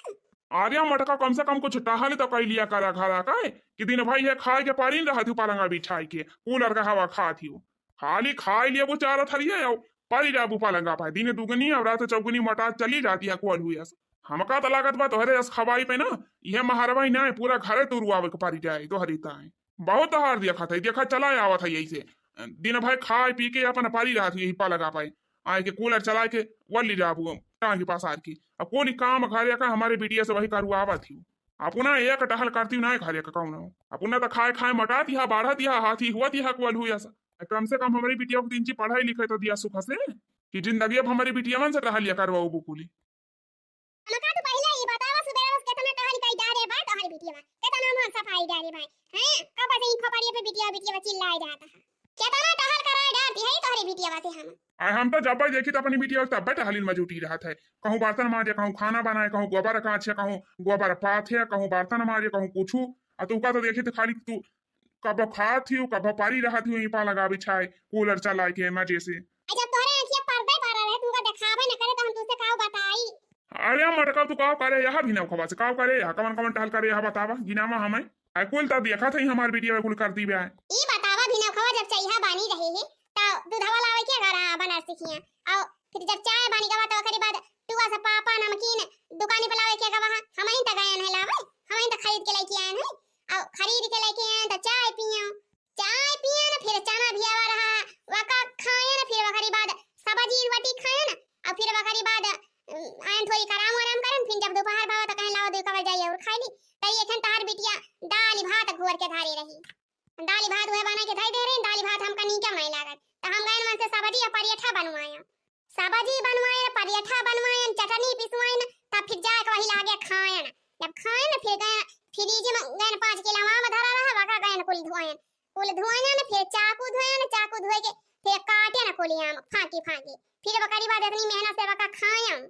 अरे मटका, कम से कम कुछ टहल तो कई लिया करा घरा का, कि दिन भाई है खाए के पारी न रहत हूँ पलंगा बिछाई के, कूलर का हवा खात हूँ। खाली खाई लिया वो चारा थरिया आओ, पारी जाबू पलंगा पाए, दिन दुगनी और रात चौगुनी मोटा चली जाती है कोल्हू यस। हमका तो लागत बा तोहरे यस खवाई पे ना, यह महरवाई ना है, पूरा घरे तुरुआवे के पारी जाए तोहरी ताए। बहुत तोहार देखत है, देखा चला आवत है यही से। दिन भर खाए पी के अपन पारी रहत है यही पलंगा पाए। आए के कूलर चला के वल्ली जाबू टांगी पसार की। अब कोनी काम घरे का हमारे बिटिया से वही करुआवत ही। अपना एक टहल करती ना घरे का कौनो। अपना तो खाए खाए मोटात ही, बढ़त ही, हाथी हुआ थी, हक वल हुआ सा। कम से कम हमारी बिटिया को तीन ची पढ़ाई लिखाई तो दिया सुख से, कि जिंदगी अब हमारी बिटिया मन से टहलिया करवाओ बुकुली। हमका तो पहले ही बतावा, सुबेरे रोज केतना टहल कई डारे बा तोहरी बिटिया, केतना मन सफाई डारे बा, हैं? कब से ई खोपड़िया पे बिटिया, बिटिया चिल्लाए जाता है, केतना टहल कराए डारती है तोहरी बिटिया से हम। आ हम तो जब देखी तो अपनी बिटिया तब टहलिन में जुटी रहत है, कहूँ बर्तन माजे, कहूँ खाना बनाए, कहूँ गोबर काछे, कहूँ गोबर पाथे, कहूँ बर्तन माजे, कहूँ कुछू। आ तू का तो देखी तो खाली तू कब खात हियो, कब पारी रहत हियो, ई पलंगा बिछाए, कूलर चलाए के मजे से। आ जब तोहरे आँखिया पर्दे पर रहे, तुमका देखावे न करे, तो हम तुझसे काऊ बताई? अरे मटका, तू काऊ करे, यहाँ भी नौखवा से काऊ करे, यहाँ कवन कवन टहल करे, यहाँ बतावा, गिनावा हमें। आ कुल तो देखा था ही हमार बिटिया कुल करती बे। ई बतावा भी नौखवा, जब चैहा बानी रहे है, तो दूधवा लावे के घरा बनारसी खिया, और फिर जब चाय बानी गवा, तो ओकरे बाद टुआ से पापा नमकीन दुकानी पे लावे के गवा, हम ही तो गए हैं लावे, हम ही तो खरीद के लेके आए हैं। अउ खरीद के लेके आएन त चाय पियन, चाय पियन, फिर चना भियावा रहा, वका खाएन, फिर वकरी बाद सब्जी रोटी खाएन, अउ फिर वकरी बाद, अम, आएन थोड़ी आराम वाराम करेन, फिर जब दोपहर भावा त कहेन लावा दो कवर जाई अउर खाई ली। त ये खन तहार बिटिया दाल भात घोर के धारे रही, दाल भात वह बना के धई दे रही, दाल भात हमका नीक नहीं लागत, त हम गएन मन से सब्जी अउ परेठा बनवाया। सब्जी बनवाएन, परेठा बनवाएन, चटनी पिसवाएन, तब फिर जाके वही लागे खाएन। जब खाएन, फिर गए फ्रिज में गएन पाँच किलो आम धरा रहा, वका गएन कुल धोएन, कुल धोएन, फिर चाकू धोएन, चाकू धोए के फिर काटेन कुल आम फांकी फांकी, फिर वकरी बाद इतनी मेहनत से वका खाएन,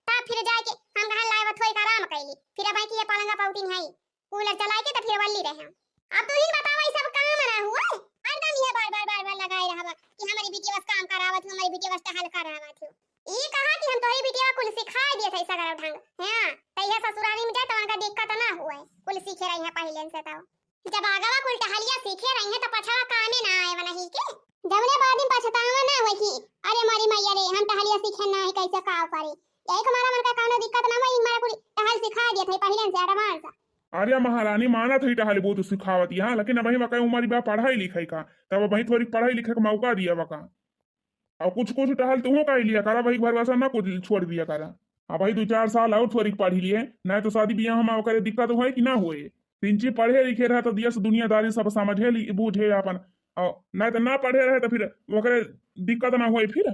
तब फिर जाके हम कहन लाए थोड़ी आराम कैली, फिर अब की ये पलंगा पौती नहीं। कूलर चलाए के त फिर वल्ली रहे। अब तू ही बतावा, ई सब काम ना हुए, हरदम ये बार बार बार बार लगाए रहबा कि हमारी बिटिया बस काम करावत हो, हमारी बिटिया बस टहल करावत हो। ई कहा कि हम तोरी बिटिया कुल सिखाए दिए थे सगरा ढंग, हाँ, त यह ससुरारी में जाए त उनका दिक्कत ना हुए, कुल सीखे रही है पहले से। तो जब आगवा कुल टहलिया सीखे रही है तो पछवा कामे ना आए वनही के। जवने बादिन पछतावा ना होई कि अरे मोरी मैया रे, हम टहलिया सीखे ना है, कैसे काव करे। यही के मारा मन का कौनो दिक्कत ना होई, मारा कुल टहल सिखा दिया था पहिले से advance। अरे महारानी, मानत है टहल बहुत सिखावत यहाँ, लेकिन अबही वका उमर बा पढ़ाई लिखाई का, तब अबही थोड़ी पढ़ाई लिखे के मौका दिया वका। और कुछ कुछ टहल तुहू कर लिया करा, भाई भरोसा ना कुछ छोड़ दिया करा। अब भाई दो चार साल और थोड़ी पढ़ी लिए, नहीं तो शादी ब्याह में ओकरे दिक्कत होए कि ना होए। पिंची पढ़े लिखे रहे तो दियस दुनियादारी सब समझे ली, बूझे अपन, और नहीं तो ना पढ़े रहे तो फिर ओकरे दिक्कत ना होए, फिर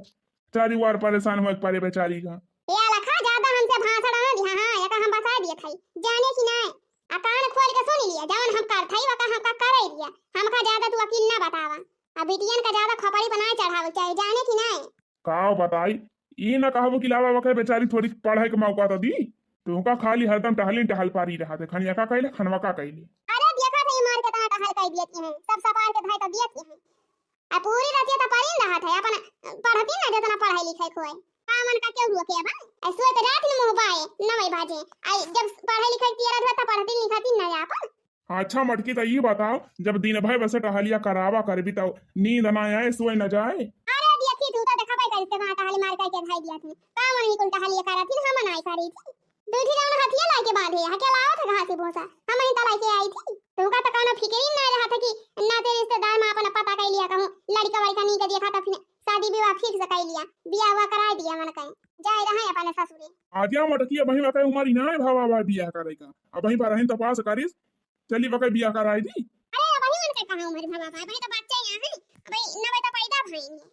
चारी वार परेशान होए के पड़े बेचारी का। ए अलखा, ज्यादा हमसे भाषण ना दिहा, हाँ, एका हम बता दिए थाई, जाने कि नहीं? आ कान खोल के सुन लिया, जवन हम कर थाई, वका हमका करे दिया, हमका ज्यादा तू अकील ना बतावा। आ बिटियन का ज्यादा खोपड़ी पर ना चढ़ावे चाहे, जाने कि नहीं? का बताई, ई ना कहबो कि लावा वके बेचारी थोड़ी पढ़े के मौका तो दी। तुहका खाली हरदम टहलिन टहल पारी रहा थे, खनिया का कहले, खनवा का कहले। अरे देखा थे, ई मार के तना टहल कह दिए हैं, सब सपार के धाय तो दिए हैं। आ पूरी रतिया तो पढ़िन रहा थे, अपन पढ़ती ना जितना पढ़ाई लिखाई खोए। का मन का क्यों हुआ के बा? ऐसो तो रात में मुँह बाए, नवे बाजे। आई जब पढ़ाई लिखाई किया रहा था, पढ़ती लिखाती ना अपन। अच्छा मटकी, त ई बताओ, जब दिन भर बस टहलिया करावा करबी, त नींद ना आए, सोए न जाए? अरे देखी, तू तो देखा पाई करके वहाँ टहली मार करके धाई दिया थी। का मन ही कुल टहलिया करा थी, हम नाई करी थी। दूधी जौन हथिया लाके बांधे, हके लावत है घासी भूसा, हम ही त लाके आई थी। तुमका तो कौनो फिक्र ही ना रहा था कि नाते रिश्तेदार में अपन पता कर लिया कहूँ, लड़का वड़का नहीं के देखा तो फिर शादी विवाह फिर से कर लिया, बियाह हुआ करा दिया मन कहीं, जाए रहे अपने ससुरे। आजा मटकी, अबही वकै उमर ही ना है भावा बा बियाह करे का, अबही बरहिन तपास करिस, चली वकै बियाह कराई दी। अरे अबही उनके कहाँ उमर भावा बा, अबही तो बच्चे यहाँ हैं, अबही नवे तो पैदा भई नहीं।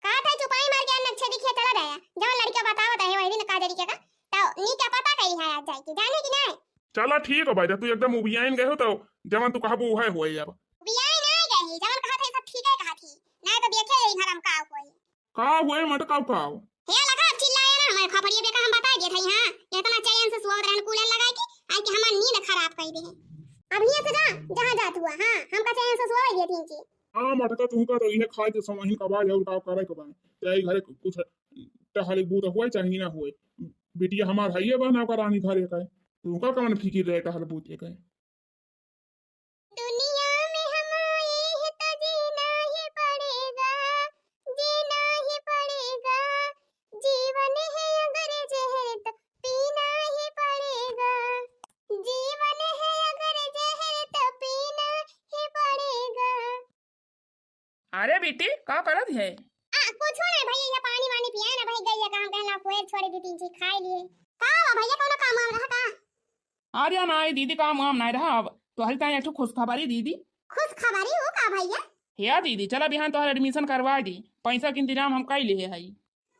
कहा था चुपाई मार के अन्नक छेदी खिया चला जाया, जवन लड़का बतावत है वही दिन का जरी के का, तो नी क्या पता कही है आज जाए के, जाने की नहीं। चला ठीक है भाई, जब तू एकदम उबियाइन गए हो तो जवन तू कहबू वह होए अब। उबियाइन ना गए ही, जवन कहा था सब ठीक है कहा थी, नहीं तो देखे यही घर हम का कोई। का हुए मटकाऊ का हो? हे लगा अब चिल्लाए ना, हमारे खोपड़िया बेका हम बता दिए थे यहाँ, इतना चैन से सुआवत रहन कूलर लगाए के, आई के हमार नींद खराब कर दे। अब यहाँ से जा, जहाँ जात हुआ, हाँ, हमका चैन से सुआवे दिए थी इनकी। हाँ, मटका तुहका तो इहे खाए के समहिन का बाज और का करे के बा। चाहे घरे कुछ टहल बूत हुए चाहे ना हुए। बिटिया हमार हइये बा ना ओकर रानी घरे का। तुहका कवन फिकिर रहे टहल बूत के? दुनिया में हम आए हैं तो जीना ही पड़ेगा, जीना ही पड़ेगा। जीवन है अगर जहर तो पीना ही पड़ेगा, जीवन है अगर जहर तो पीना ही पड़ेगा। अरे बेटी, का करत है? आ, कुछ नहीं भैया, ये पानी वानी पिया ना भाई, गैया काम कहला कोई छोड़े दो तीन चीज खाए लिए। का हुआ भैया, कौनो काम वाम रहा का? अरे नाई दीदी, काम वाम नाई रहा। अब तोहरी ताई एक ठो खुशखबरी दीदी। खुशखबरी हो का भैया? हे दीदी, चला बिहान तोहर admission करवा दी, पैसा के इंतजाम हम कई लेहे हई।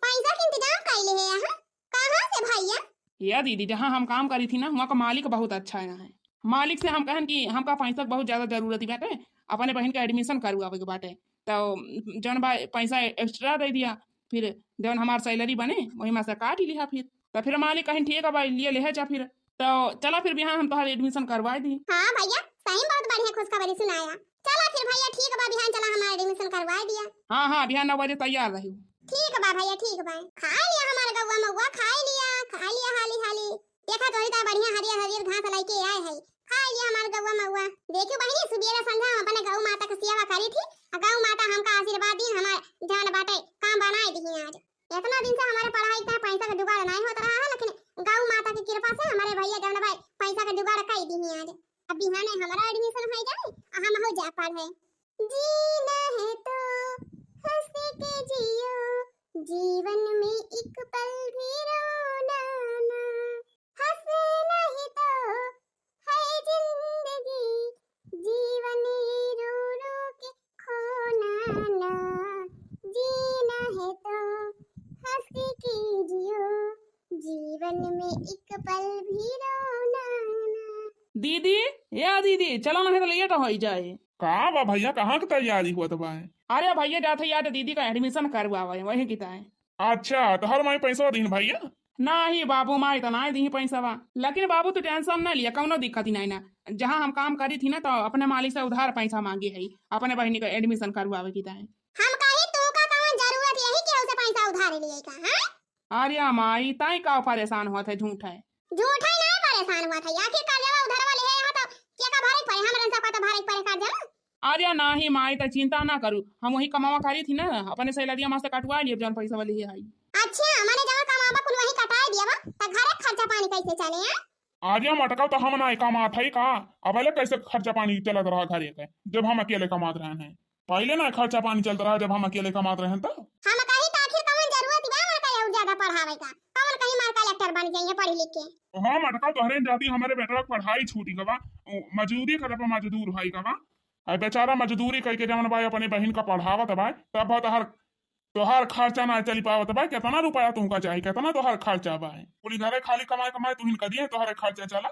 पैसा के इंतजाम कई लेहे हैं? कहाँ से भैया? हे दीदी, जहाँ हम काम करी थी ना, वहाँ का मालिक बहुत अच्छा है। मालिक से हम कहन कि हमका पैसा के बहुत ज्यादा जरूरत ही बाटे, अपने बहन के admission करवावे के बाटे, तो जौन बा पैसा extra दे दिया, फिर जौन हमार salary बने वही में से काट लिहा फिर। तो फिर मालिक कहिन ठीक है भाई, लिए लेहे जा फिर। तो चला फिर बिहान हम तोहार admission करवाए दी। हाँ भैया, सही में बहुत बढ़िया खुशखबरी सुनाया। चला फिर भैया ठीक बा, बिहान चला हमार admission करवाए दिया। हाँ हाँ, बिहान नौ बजे तैयार रही। ठीक बा भैया, ठीक बा। खाए लिया हमार गौवा मौवा, खाए लिया, खाए लिया हाली हाली। देखा तोरी ता बढ़िया हरियर हरियर घास लेके आए है, खाए लिया हमार गौवा मौवा। देखियो बहिनी, सुबेरे संझा हम अपने गौ माता के सेवा करी थी, आ गौ माता हमका आशीर्वाद दी, हमार जौन बाटे काम बनाए दी आज। इतना दिन से हमारे पढ़ाई का पैसा का जुगाड़ नहीं होता रहा है, लेकिन गौ माता की कृपा से हमारे भैया जौन भाई पैसा का जुगाड़ कर दी आज। अब बिहाने हमारा admission हो जाए, आ हम हो जा पढ़े। जीना है तो हंस के जियो, जीवन में एक पल भी रोना ना। हंसना ही तो है जिंदगी, जीवन ये रो रो के खोना ना। जीना है तो हंस के जियो, जीवन में एक पल भी रोना ना। दीदी, ए दीदी, चला नहीं तो late हो जाए। का बा भैया, कहाँ के तैयारी होत बा? अरे भैया, जात है यार दीदी का admission करवावे, वही की ताई। अच्छा, तोहर माई पैसा दीन भैया? नाही बाबू, माई तो नाही दीही पैसा बा, लेकिन बाबू तू tension ना लिया, कौनो दिक्कत ही नहीं ना। जहाँ हम काम करी थी ना तो अपने मालिक से उधार पैसा मांगी है, अपने बहनी का admission करवावे की ताई। हम कही तू का कौन जरूरत यही केहू से पैसा उधार लिए का, हैं? अरे माई, ताई का परेशान होत है, झूठ है। झूठ है, नहीं परेशान होत है, आखिर कर्जवा उधारवा ले है तो के का भरे पड़े, हमरन सबका तो भरे अरे नाही माई, त चिंता ना करू, हम वही कमावा करी थी ना, अपने सैलरिया मा से कटवा लिए जौन पैसा वाली है। अच्छा, माने जौन कमावा कुल वही कटाई दिया बा, त घरे खर्चा पानी कैसे चले, हैं? अरे मटका, त हम ना कमात है का? अब ले कैसे खर्चा पानी चलत रहा घरे के, जब हम अकेले कमात रहन हैं? पहले ना खर्चा पानी चलत रहा, जब हम अकेले कमात रहन त। हम कही त आखिर कौन जरूरत बा मार का और ज्यादा पढ़ावे का? कौन कहीं मार कलेक्टर बन जाइए पढ़ लिख के? हाँ मटका, तोहरे जाती हमारे बेटवा के पढ़ाई छूटी गवा, उ मजदूरी करे पे मजदूर होई गवा। अब बेचारा मजदूरी करके जवन बा अपने बहिन का पढ़ावत बा, तब तोहर, तोहर खर्चा ना चली पावत बा। कितना रुपया तुमका चाही, कितना तोहर खर्चा बा? कुली घरे खाली कमाए कमाए तुहिन करिए, तोहरे खर्चा चला।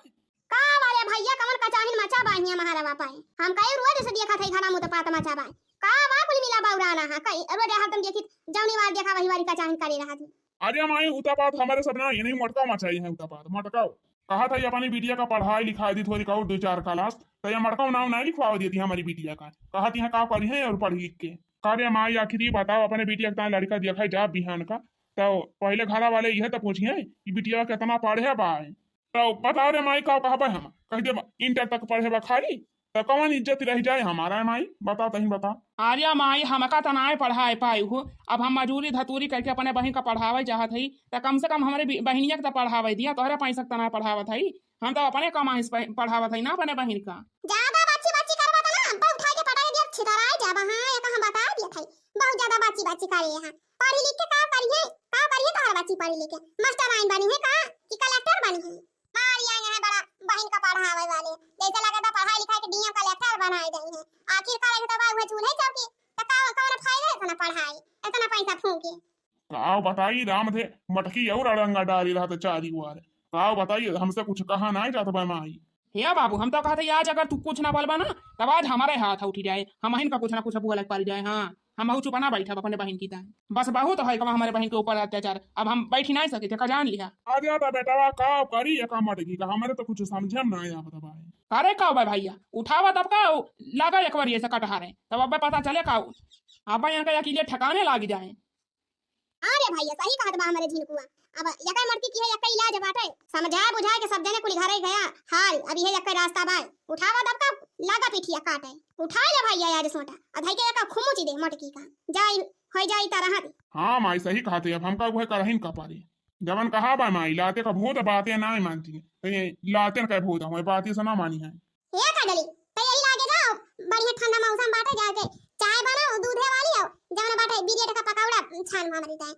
का बा रे भैया, कवन कचाहिन मचा बा हियां महारवा पाए? हम कई रोज से देखत हई घरा मुत पात मचा बा। का बा कुल मिला बौरा ना हा, कई रोज हरदम देखी जौनी वार देखा वही वारी कचाहिन करे रहत ही। अरे माई, उता पात हमारे सब ना, ये नहीं मटका मचाई है उता पात, मटका। कहा था ये अपनी बिटिया का पढ़ाई लिखाई दी थोड़ी और दो चार क्लास, तो ये मटका नाम नहीं लिखवा देती हमारी बिटिया का। कहा थी है का पढ़ी है और पढ़ लिख के। का रे माई, आखिर ये बताओ, अपने बिटिया का लड़का देखा है जा बिहान का, तो पहले घरा वाले यह तो पूछी है कि बिटिया कितना पढ़े बा है। तो बताओ रे माई, का कहबे हम? कह देब इंटर तक पढ़े बा खाली, तो कौन इज्जत रह जाए हमारा माई? बताओ, तहीं बताओ। अरे माई, हमका त नाय पढ़ाए पाई हो, अब हम मजूरी धतूरी करके अपने बहिन का पढ़ावे चाहत हई, त कम से कम हमरे बि-, बहिनिया के त पढ़ावे दिया, तोहरे पैसा के त नाय पढ़ावत हई, हम त अपने कमाई से पढ़-, पढ़ावत हई ना अपने बहिन का। ज्यादा बाची बाची करबा त ना, हम उठा के पटाई दिया, छितराई जाबा। हाँ, ये तो हम बता दिया था, बहुत ज्यादा बाची बाची करे हैं। पढ़ी लिख के का करिए, का करिए तोहर बच्ची पढ़ी लिख के? मास्टर आइन बनी है का कि कलेक्टर बनी है? मारी आइन है बड़ा बहिन का पढ़ावे वाले, जैसे लगे तो पढ़ाई लिखाई के डीएम कलेक्टर बनाए गई है। आखिर करे तो बा उहे चूल्हे चौकी, तो का कौन फायदा इतना पढ़ाई, इतना पैसा फूके? का बताई राम थे, मटकी और अड़ंगा डाली रहा तो चारी वार। का बताई, हमसे कुछ कहा नहीं जात बा माई। हे बाबू, हम तो कहत हई आज अगर तू कुछ ना बोलबा ना, तब आज हमारे हाथ उठी जाए, हमहिन का कुछ ना कुछ बोले के पड़ जाए। हाँ, हम बहुत चुप ना बैठब अपने बहिन की ताई। बस बहुत है कमा हमारे बहिन के ऊपर अत्याचार, अब हम बैठी नहीं सके थे, का जान लिया। अरे तो बेटवा का करी एका मटकी का, हमारे तो कुछ समझे में नहीं आवत बा। अरे का बा भैया, उठावा तब का लागा एक बार ऐसे कटहारे, तब अब पता चले का, अब यहाँ का अकेले ठिकाने लाग जाए। अरे भैया, सही कहत बा हमरे झिनकुआ। अब यका मटकी की है, यका इलाज बाटे। समझाए बुझाए के सब जने कुल घरे गया हाल। अब इहे यका रास्ता बाय। उठावा दबका, लागा पिठिया काटे। उठाए ले भैया आज सोटा। अधाई के यका खुमुची दे मटकी का। जाई, होई जाई त रहा दे। हाँ माई, सही कहते। अब हमका उहे करहिन का पारे। जवन कहा बा माई, लाते का भूत बाते नाय मानती। तो ये लाते का भूत हमारे बातें से ना मानी है। हे कजली, तैयारी लागे जाओ, बढ़िया ठंडा मौसम बाटे, जाके चाय बनाओ, दूधे वाली आओ, जवन बाटे बिरेड का पकौड़ा छान हमरी ताई।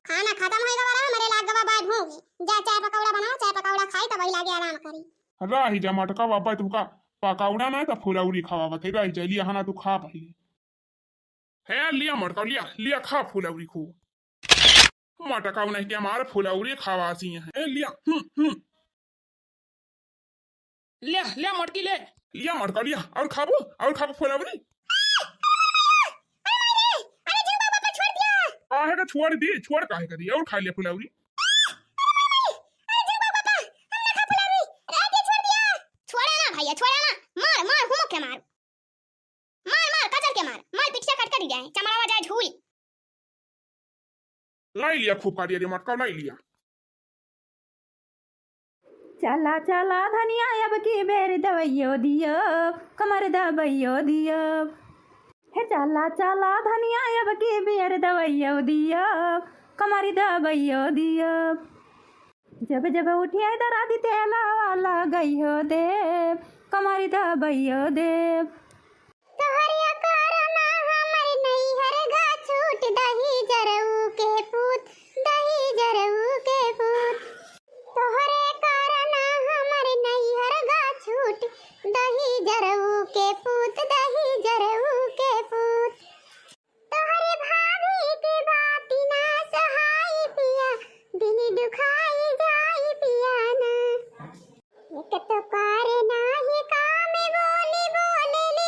खाना खत्म होए गवा रहा, हमरे लाग गवा बाय भूख। जा चाय पकौड़ा बनाओ, चाय पकौड़ा खाई, तब वही लागे आराम करी। रही जा मटका बाबा, तुमका पकौड़ा नहीं तो फुलौरी खवावत है, रही जा, लिया खाना तू खा पहले। हे लिया मटका, लिया, लिया खा फुलौरी खो। मटका नहीं के हमारे फुलौरी खवासी है। ए लिया, हम्म, हम्म। ले, ले मटकी ले। लिया मटका लिया, और खाबो, और खाबो फुलौरी। अरे जिउ बाबा, छोड़ दिया। काहे का छोड़ दी, छोड़ काहे का दी, और खा लिया फुलौरी। अरे जिउ बाबा, हम ना खा फुलौरी। अरे छोड़ दिया। छोड़ा ना भैया, छोड़ा ना। मार, मार, हुमक के मार। मार, मार, कचर के मार, मार, पिठिया कट कट जाए, चमड़ावा जाए झूल। लाई लिया खूब काटिया रे मटका, लाई लिया। चला चला धनिया अब की बेर दवैयो दियो, कमर दबैयो दियो। हे चला चला धनिया अब की बेर दवैयो दियो, कमर दबैयो दियो। जब जब उठिया दरादी तेला वाला गई हो देव, कमर दबैयो देव। तोहरे कारण हमर नैहर गा छूट दही जरऊ के पूत, दही जरऊ के पूत। तोहरे कारण हमर नैहर गा छूट दही जरऊ के पूत, दही जरऊ के पूत। तोहरे भाभी के बात ना सहाई पिया, दिल दुखाई जाई पिया ना। एक तो करे नाही काम बोली बोले ले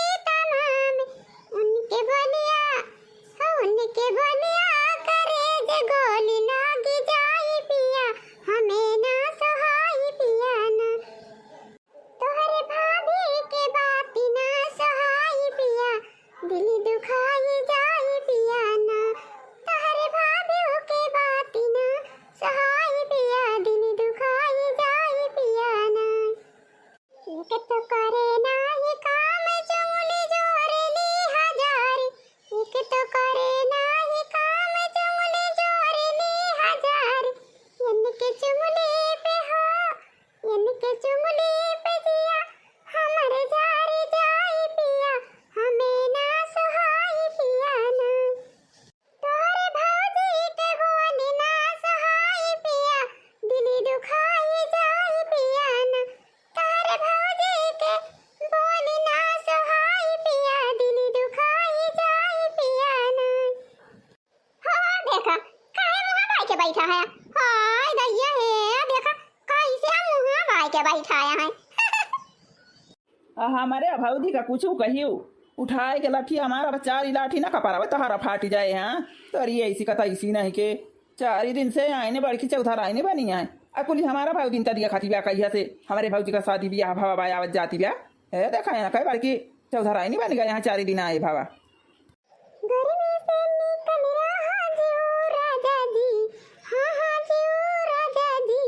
चुंगली पे जिया हमर जारी जाई पिया, हमें ना सुहाई पिया ना। तोहरे भौजी के बोल ना सुहाई पिया, दिल दुखाई जाई पिया ना। तोहरे भौजी के बोल ना सुहाई पिया, दिल दुखाई जाई पिया ना। हाँ, देखा, काहे मुँह बाई के बैठा है? हाय दैया हे, देखा, कैसे मुँह बाई के बैठा है। आ, हमरे भौजी का कुछ कहियो, उठाए के लाठी हमारा बचारी लाठी ना कपरावे तोहरा फाटी जाए, हाँ? तो अरे ऐसी कथा ऐसी नहीं के, चारी दिन से आईने बड़की चौधराइनी बनी है। आ कुली हमारा भौजी तरिया खाती बा कहिया से, हमरे भौजी का शादी बियाह भवा बा आवत जाती बा। ए, देखा है ना, कई बड़की चौधराइनी बन गए यहाँ चारी दिन आए भवा। गर्मी से निकल रहा जी ओ राजा जी, हाँ, हाँ जी ओ राजा जी,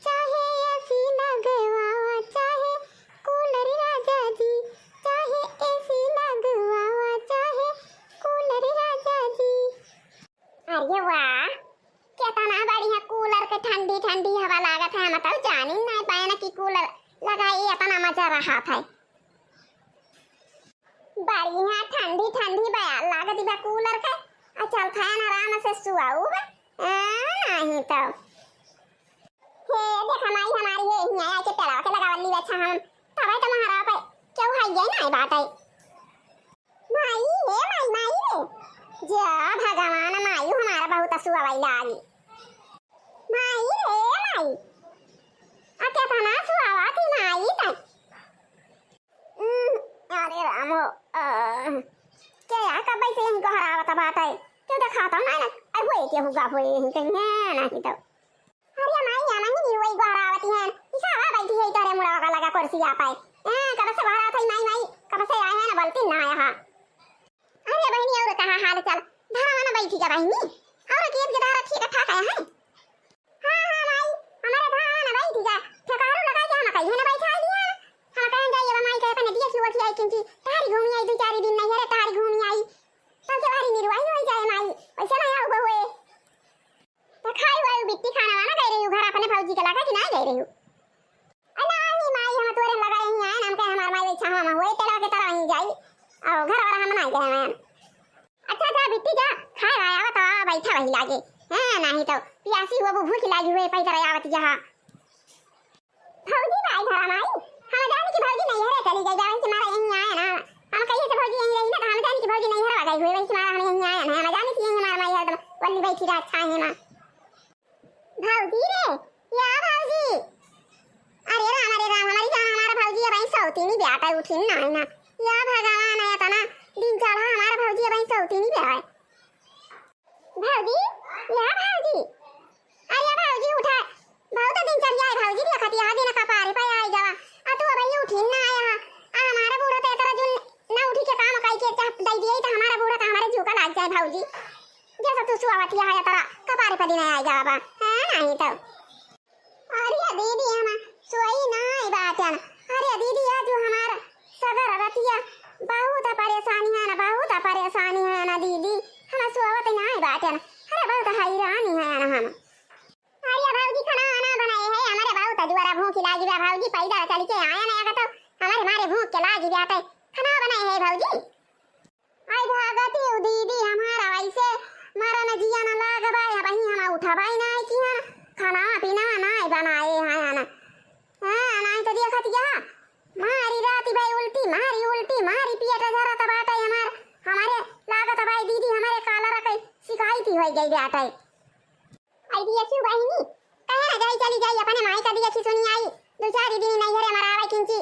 चाहे एसी लगवावा, चाहे कूलर राजा जी, चाहे एसी लगवावा, चाहे कूलर राजा जी। अरे वाह, केतना बढ़िया कूलर के ठंडी ठंडी हवा लागत है। हम तो जानी नहीं पाए ना कि कूलर लगाई, इतना मजा रहत है। बढ़िया ठंडी ठंडी बयार लागत बा कूलर के। आ चल फैन आराम से सुआऊ बा। आ, नहीं तो। हे, देख माई हमारी ये हियाँ आके पेड़वा के लगावल ली अच्छा हम। तबे तो महाराज पे क्यों है ये नहीं बात है। माई, हे माई, माई रे। जा भगवान, माई हमारा बहुत सुआवई लागी। माई रे, माई। आ केतना सुआवा थी माई तै। उम, अरे राम हो, अ, के आ कब से यहीं गोहरावत बाटे? क्यों देखाता ना ना? अरे होए के हुआ होए यहीं कहीं है नहीं तो। अरे माई, या नहीं वही गोहरावती हैं। इसावा बैठी है तोरे मुड़ा का लगा कुर्सी आ पाए। ए, कब से गोहरावत है माई, माई? कब से आए हैं ना बोलती ना यहाँ। अरे बहिनी, और कहा हाल चाल? धारा ना बैठी का बहिनी? और खेत के धारा ठीक ठाक है, हैं? हाँ, हाँ, माई, हमारे धान बैठ जा। ठेकारू लगा के हम कहिए ना बैठा लिया। हम कहें जाइए, अब माई कहे, "अपने दिया की ओर आई, किंची तारी घूमी आई, दो चार दिन नहीं है रे, तारी घूमी आई।" तब के बारी निरुआई हो जाए माई, वैसे ना आओ बहुए। तो खाई वाई बिट्टी खाना वाना गई रही हूँ घर अपने भौजी के लगा कि ना गई रही हूँ? अरे नहीं माई, हम तोरे लगा यहीं आए ना, हम कहे हमार माई बैठा हम हुए तेरा के तरह वहीं जाई। और घर वाला हम ना गए हैं। अच्छा जा बिट्टी जा, खाए वाए आवा तो बैठा वही लागे। हाँ, नहीं तो पियासी हुआ वो भूख लागी हुए पैदल आवत यहाँ। भौजी भाई घर माई, हम जाने की भौजी नहीं है रे, चली गई जावे से मारा यहीं आए ना। हम कहिए से भौजी यहीं रही ना, तो हम जाने की भौजी नहीं है गई हुए वही से मारा हम यहीं आए ना। हम जाने की यहीं हमारा माई हरदम वल्ली बैठी रहा अच्छा है ना। भौजी रे, या भौजी। अरे राम, अरे राम, हमारी जान, हमारा भौजी अब सौती नहीं ब्याह उठी ना है ना। या भगवान है तना दिन चढ़ा, हमारा भौजी अब सौती नहीं ब्याह। भौजी, या भौजी। अरे भौजी उठा, बहुत दिन चढ़ जाए भौजी, देखत यहाँ दिन कपारे पे आई जावा। आ तू अब उठी ना आया हा। आ हमारा बूढ़ा तो इतना जुन ना उठी के काम काई के चाह दई दिए तो हमारा बूढ़ा तो हमारे झुका लाग जाए भौजी। जैसा तू सुआवत यहाँ या तारा कपारे पे दिन आई जावा बा। हाँ, नहीं तो। अरे दीदी, हम सोई नाई बाटन। अरे दीदी, आज हमार सगर रतिया बहुत परेशानी है ना, बहुत परेशानी है ना दीदी, हम सोवत नाई बाटन। अरे बहुत हैरानी है ना हम। अरे भौजी, खाना वाना बनाए है, हमारे बहुत जोरा भूख लागी बा भौजी, पैदल चल के आए ना, अगर तो हमारे मारे भूख के लागी बाटे। खाना बनाए है भौजी। आई भागती हूँ दीदी, हमारा वैसे मरन जियन लागबा, अबहीं हम उठबाई नाई किहन, खाना पीना नाई बनाए हयन। हाँ, नाई तो देखत या, मारी राती भाई उल्टी, मारी उल्टी, मारी पेट झरत बाटे हमार, हमारे लागत भाई दीदी, हमारे कालरा के शिकायती होई गई बाटे। आई दिया क्यों बहिनी? कहे ना जाई, चली जाई, अपने माई का दिया की सुनी आई। दो चार दिन नहीं हरे मरावे किंची।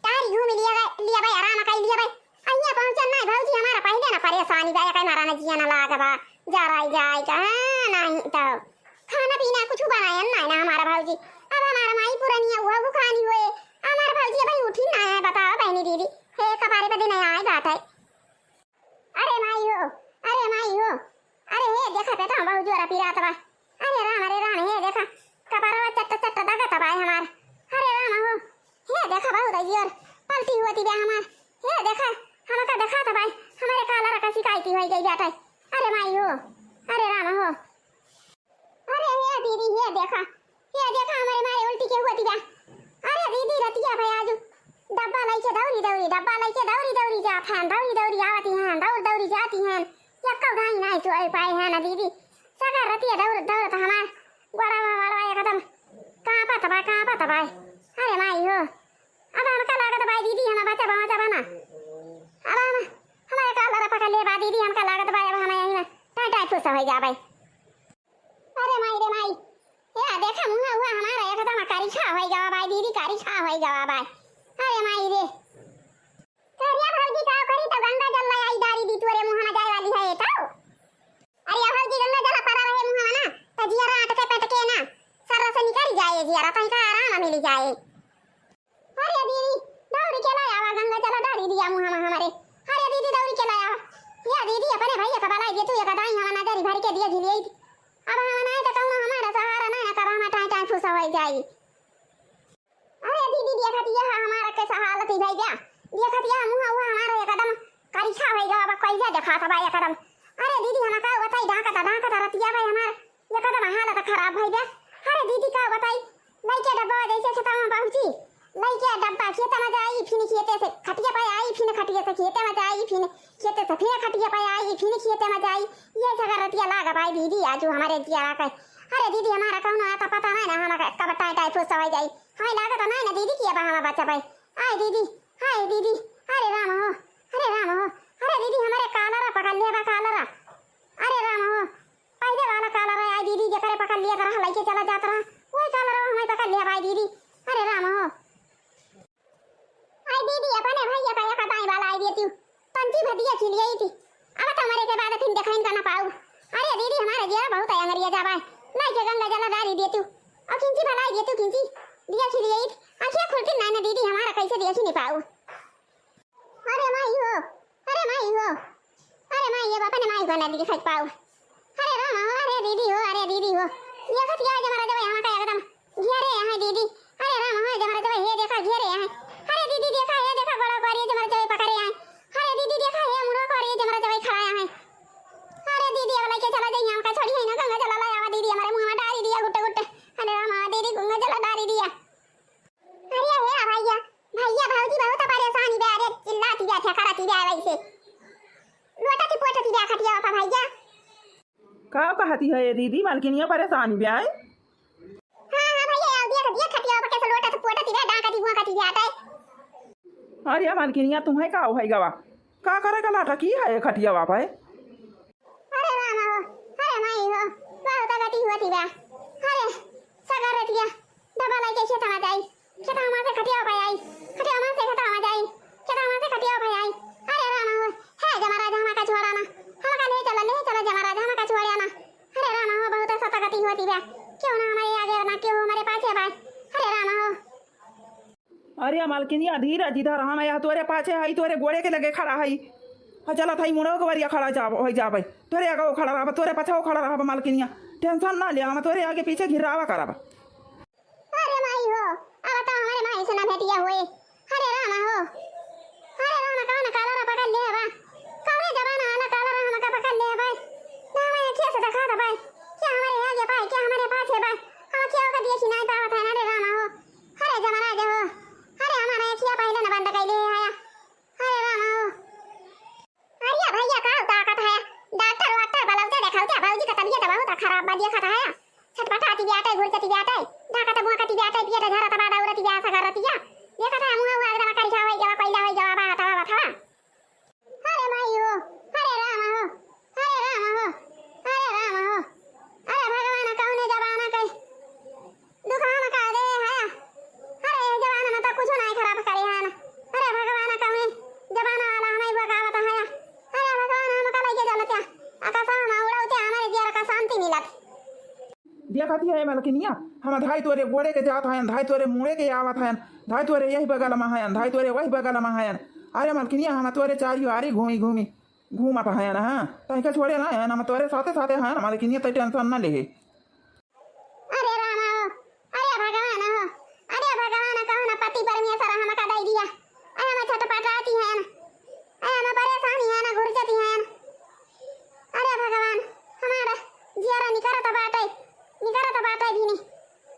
तारी घूम लिया गए, लिया भाई, आराम कर लिया भाई। अहिया पहुंचन ना भौजी, हमारा पहले ना परेशानी बा, कहीं मारा ना जिया ना लाग बा। जा रही जाए का, हाँ, नहीं तो खाना पीना कुछ बनाया ना, ना हमारा भौजी। अब हमारा माई पुरानिया हुआ भुखानी हुए। हमारा भौजी भाई उठी ना है, बताओ बहनी दीदी। हे कपारे पे दिन आए बात है। अरे माई हो, अरे माई हो, अरे हे देखा बेटा, बहुत जोरा पिरात बा। अरे राम, अरे राम, हे देखा, कपारवा चट्ट चट्ट दगत बा हमार। अरे राम हो, हे देखा बहुत जोर पलटी हुआ थी बे हमार। हे देखा, हमका देखा था भाई, हमारे कालरा का शिकायती हो गई बेटा। अरे माई हो, अरे राम हो, अरे हे दीदी, हे देखा, हे देखा, हमारे मारे उल्टी के हुआ दिया। अरे दौरी डब्बा लइके दौरी दौरी जात हैं, दौरी दौरी आवती हैं, दौर दौरी जाती हैं। यक्कउ दाई नाहीं सोए पाए हैं ना दीदी। सगर रतिया दौर दौरत हमार गोड़वा वड़वा एकदम कांपत बा, कांपत बा। अरे माई हो, अब हमका लागत बा दीदी, हम बचबा, बचबा ना। अब हम, हमारे कालर पकड़ ले बा दीदी, हमका लागत बा अब हम यही में टाँय टाँय फुस होइ जाबे। अरे माई रे माई, या देखा मुँह हुआ हमारा एकदम करिछा होइ गवा बाय दीदी, करिछा होइ गवा बाय। अरे माई रे। करिया भौजी का करी तो गंगा जल ले आई डारी दी तोरे मुँह में जाए वाली है तो। अरे भौजी गंगा जल परा रहे मुँह में ना, तो जियरा अटके पटके ना, सर्र से निकल जाए जियरा, तनिका आराम मिल जाए। अरे दीदी, दौरी के लाया वा गंगा जल डारी दिया मुँह में हमारे। अरे दीदी, दौरी के लाया। या दीदी, अपने भैया का बलाई दे तू, एक दाई हमारा नजरी भर के दिया झिलिए। अब हम ना तो कहूँ हमारा सहारा ना, ना कब हम टाँय टाँय फुस होइ जाई। अरे दीदी, देखत यह हमारा कैसा हालत ही भई बा। देखत यह मुँह हुआ हमारा एकदम करिछा होइ गवा बा, कइजा देखात बा एकदम। अरे दीदी, हम का बताई, ढाकत, ढाकत रतिया बा हमार एकदम हालत खराब भई बा। अरे दीदी, का बताई, लइके डब्बा जैसे खेतवा में पहुँची, लइके डब्बा खेत में जाई, फिर खेते से खटिया पे आई, फिर खटिया से खेते में जाई, फिर खेते से फिर खटिया पे आई, फिर खेते में जाई। ये सगर रतिया लाग बाय दीदी, आजू हमारे जिया के। अरे दीदी, हमारा कौनो आता पता नहीं ना, हम कब टाँय टाँय फुस होइ जाई। हमें लागत नहीं ना दीदी कि अब हम बचबे। आय दीदी, हाय दीदी, अरे राम हो, अरे राम हो, अरे दीदी, हमारे कालरा पकड़ लिया बा, कालरा। अरे राम हो, पहले वाला कालरा, आय दीदी, जेकरे पकड़ लिया रहा, लइके चला जात रहा, वही कालरा हमें पकड़ लिया बा, आय दीदी। अरे राम हो। आय दीदी, अपने भैया का एक दाई वाला आय देती हूँ। पंची भदिया खिलियाई थी। अब तो मरे के बाद फिर देखाइन का ना पाऊ। अरे दीदी, हमारे जिया बहुत है अंगरिया जाबा है। लाई के गंगा जला डारी देती हूँ। और किंची भलाई देती हूँ, किंची दिया खिलियाई थी। आँखिया खुलती ना, ना दीदी, हमारा कैसे दिया खिली पाऊ। अरे माई हो, अरे माई हो, अरे माई, ये बापा ने माई को ना दिखाई पाऊ। अरे राम हो, अरे दीदी हो, अरे दीदी हो। ये खटिया जमरा जब यहाँ का एकदम घेरे हैं दीदी। अरे राम हो, जमरा जब ये देखा घेरे हैं। अरे दीदी देखा, ये देखा गोड़ा करिए जमरा जब पकड़े हैं। अरे दीदी देखा, ये मुड़ा करिए जमरा जब खड़ा हैं। अरे दीदी, अब लइके चला जाइए, हमका छोड़ी है ना, गंगा जला लाया दीदी, हमारे मुँह में डारी दिया गुट्टे गुट्टे। अरे राम हो, दीदी गंगा जला डारी दिया। अरे हे भैया, भैया भौजी बहुत परेशानी बा, अरे चिल्लाती बा, ठेकरती बा वैसे। लोटती पोटती बा खटिया पर भैया। का कहती है ये दीदी, मलकिनिया परेशानी बा? हाँ, हाँ भैया, आओ देख, देख खटिया पर कैसे लोटत पोटती बा, डांकती भोंकती बा आटे। अरे मलकिनिया, तुम्हें का होइ गवा? का करे का लाटा की है ये खटिया पर? अरे राम हो, अरे माई हो, बहुत गति होती बा। अरे सगर रतिया, डबल आई के खेतवा जाई, खेतवा से खटिया पे आई, खटिया से खेतवा जाई, खेतवा से खटिया पे आई। अरे राम हो, हे जमराज, हमका छोड़ा ना, हमका ले चला, ले चला जमराज, हमका छोड़ा ना। अरे राम हो, बहुत सत गति होती बा, क्यों ना हमारे आगे ना, क्यों हमारे पाछे बा। अरे राम हो। अरे मलकिनिया, धीरज धर, हम यह तोरे पाछे हई, तोरे गोड़े के लगे खड़ा हई। हाँ, चलत हई, मुड़ो के बरिया खड़ा जाब, होइ जाबे। तोरे आगे खड़ा रहब, तोरे पाछे खड़ा रहब मलकिनिया। टेंशन ना ले, हम तोरे आगे पीछे घिरावा करब। अरे माई हो, अब तो हमारे माई से ना भेटिया होए। अरे राम हो, अरे राम, कौन कालरा पकड़ ले बा? कौने जमाना वाला कालरा हमका पकड़ ले बा? ना हमें अखिया से देखा दे बा, क्या हमारे आगे बा, क्या हमारे पाछे बा? हम क्या ओका देखी नहीं पावत है ना रे राम हो। अरे जमराज हो, अरे हमारा अखिया पहले न बंद कैले है। अरे राम हो। अरे भैया का ताकत है, डॉक्टर वॉक्टर बलौते देखौते, भौजी का तबीयत बहुत खराब बा, देखत है। छटपटाती बाटे, घुरचती बाटे, डाकत मुआकती बाटे, पेट झरत बा, दौड़ती बा, सगरतिया। देखत है मुँह हुआ एकदम करिछा होइ गवा, कोइला होइ गवा बा, हथवा बथवा। अरे माई हो, अरे राम हो, अरे राम हो, अरे राम हो। अरे भगवान, कौने जमाना के दुख हमका दे है। अरे जमाना में तो कुछ नहीं खराब करे है ना। अरे भगवान, कौने जमाना वाला हमें भगावत है। अरे भगवान, हमका लइके चलत्या, आकाशवा में उड़ौते हमारे जियर का शांति मिलत। देखत है मलकिनिया, हम धाई तोरे गोड़े के जात हयन, धाई तोरे मुड़े के आवत हयन, धाई तोरे यही बगल में हयन, धाई तोरे वही बगल में हयन। अरे मलकिनिया, हम तोरे चारी आरी घूमी घूमी घूमत हयन, हाँ, तैके छोड़े ना हयन, हम तोरे साथे साथे हयन, मलकिनिया, तै टेंशन ना लेहे। अरे राम हो, अरे भगवान हो, अरे भगवान, कौन पति परमेश्वर हमका दइ दिया। अरे हम छटपटाती हयन, अरे हम परेशानी हयन, घुरचती हयन। अरे भगवान, हमारा जियरा निकरत बाटे, निकरत बाटे भीनी,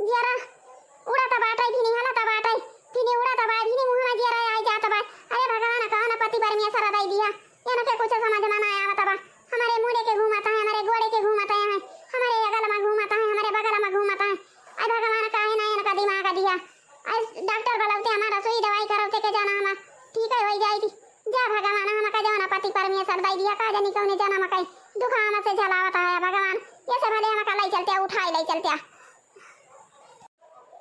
जियरा उड़त बाटे भीनी, हलत बाटे भीनी, उड़त बा भीनी, मुँह में जियरा आई जात बा। दिया का जानी कौने जनम कई दुखावा से झेलावत है भगवान, ये से भले हमका लई चलते, उठाई लई चलते।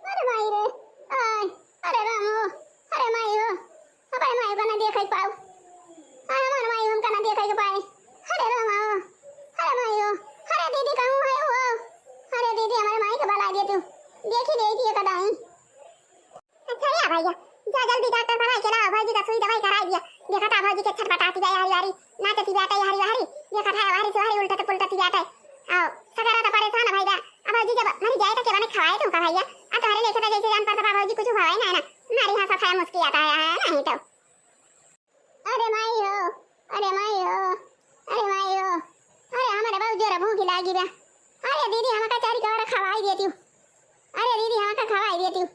अरे माई रे, आय, अरे राम हो, अरे माई हो, अबे माई का ना देखे पाऊ, आय हमार माई हमका ना देखे के पाए, अरे राम हो, अरे माई हो, अरे दीदी कहूँ है हो, अरे दीदी हमारे माई के बुला दे तू, देखी दे दिए कदाई। अच्छा रे भैया, जा जल्दी डॉक्टर बुला के लाओ, भौजी का सुई दवाई कराई दिया। देखा था भौजी के छटपटाती बा यारी यारी, नाचती बाटे यारी यारी, देखा था यारी सुहारी उल्टत पुल्टती बाटे। आओ, सगरा तो परेशान भई बा। अब भौजी जब मरी जाए तो के बने खवाए तुमका भैया? आ तोहरे लेखे तो जैसे जान पड़ता बा भौजी कुछ हुआ है ना, ना। मारी हंसा खाया मुस्की आता है, है नहीं तो। अरे माई हो, अरे माई हो, अरे माई हो, अरे हमारे बहुत जोर भूख लागी बा। अरे दीदी हमका चारी कवर खवाई देती हूँ। अरे दीदी हमका खवाई देती हूँ।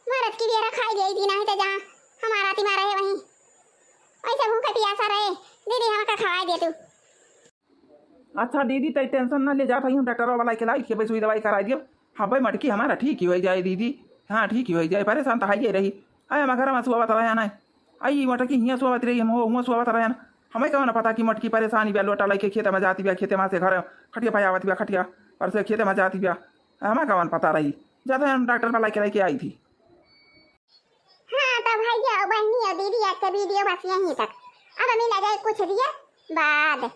मरद की बेरा खाई देती नहीं तो जहाँ हमारा तिमा रहे वहीं। ऐसे भूखे पियासा रहे, दीदी हमका खवाई देती हूँ। अच्छा दीदी, तई टेंशन ना ले, जात हई हम डॉक्टरवा वाला के लाई के सुई दवाई कराई दियो। हाँ भाई, मटकी हमारा ठीक ही होइ जाए दीदी, हाँ ठीक ही होइ जाए, परेशान तो हइये रही। आए हम घर में सुआवत रहे ना, आई मटकी हियाँ सुआवत रही, हम हुआँ सुआवत रहे ना। हमें कौन पता कि मटकी परेशानी बा, लोटा लइके खेते में जाती बा, खेते में से घर खटिया पे आवत बा, खटिया पर से खेते में जाती बा, हमें कौन पता रही। जाते हम डॉक्टर वाला के लेके आई थी। हाँ, तो भैया, बहनी और दीदी, आज का वीडियो बस यहीं तक। अब मिला जाए कुछ दिया बाद।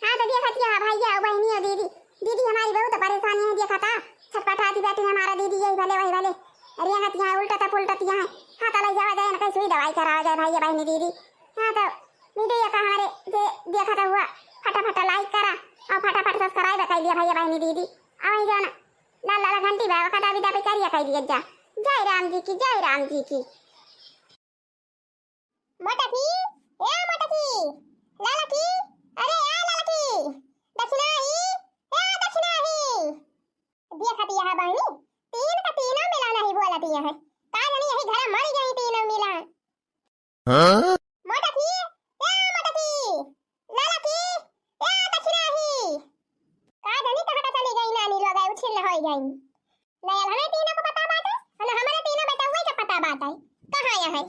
हाँ, तो देखा थी, हाँ, भैया और बहनी और दीदी, दीदी हमारी बहुत परेशानी है, देखा था, छटपटाती बैठी हमारा दीदी, यही भले, वही भले। अरे यहाँ थी, हाँ, उल्टा था, पुल्टा थी, हाँ, हाँ, तो ले जावा जाए ना, कहीं सुई दवाई करावा जाए, भैया, बहनी, दीदी। हाँ, तो वीडियो का हमारे जे देखा था हुआ, फटाफट like करा और फटाफट subscribe कर लिया, भैया, बहनी, दीदी। और वही जाना, लाल लाल घंटी बा, ओका दाबी दाबी करिया कह दिया जा। जय राम जी की, जय राम जी की। मोटकी, ए मोटकी, ललकी, अरे ए ललकी, दक्षिणाही, ए दक्षिणाही। देखत यह बहनी, तीन का तीनों मिला नहीं बोलत यह। का जानी यही घर मर गई तीनों मिला। हाँ? मोटकी, ए मोटकी, ललकी, ए दक्षिणाही। का जानी कहाँ का चली गई नानी लोग, उछिल होई गई। ना अलहने तीनों को पता बाटे, और ना हमारे तीनों बेटउए के पता बाटे। कहाँ यह है?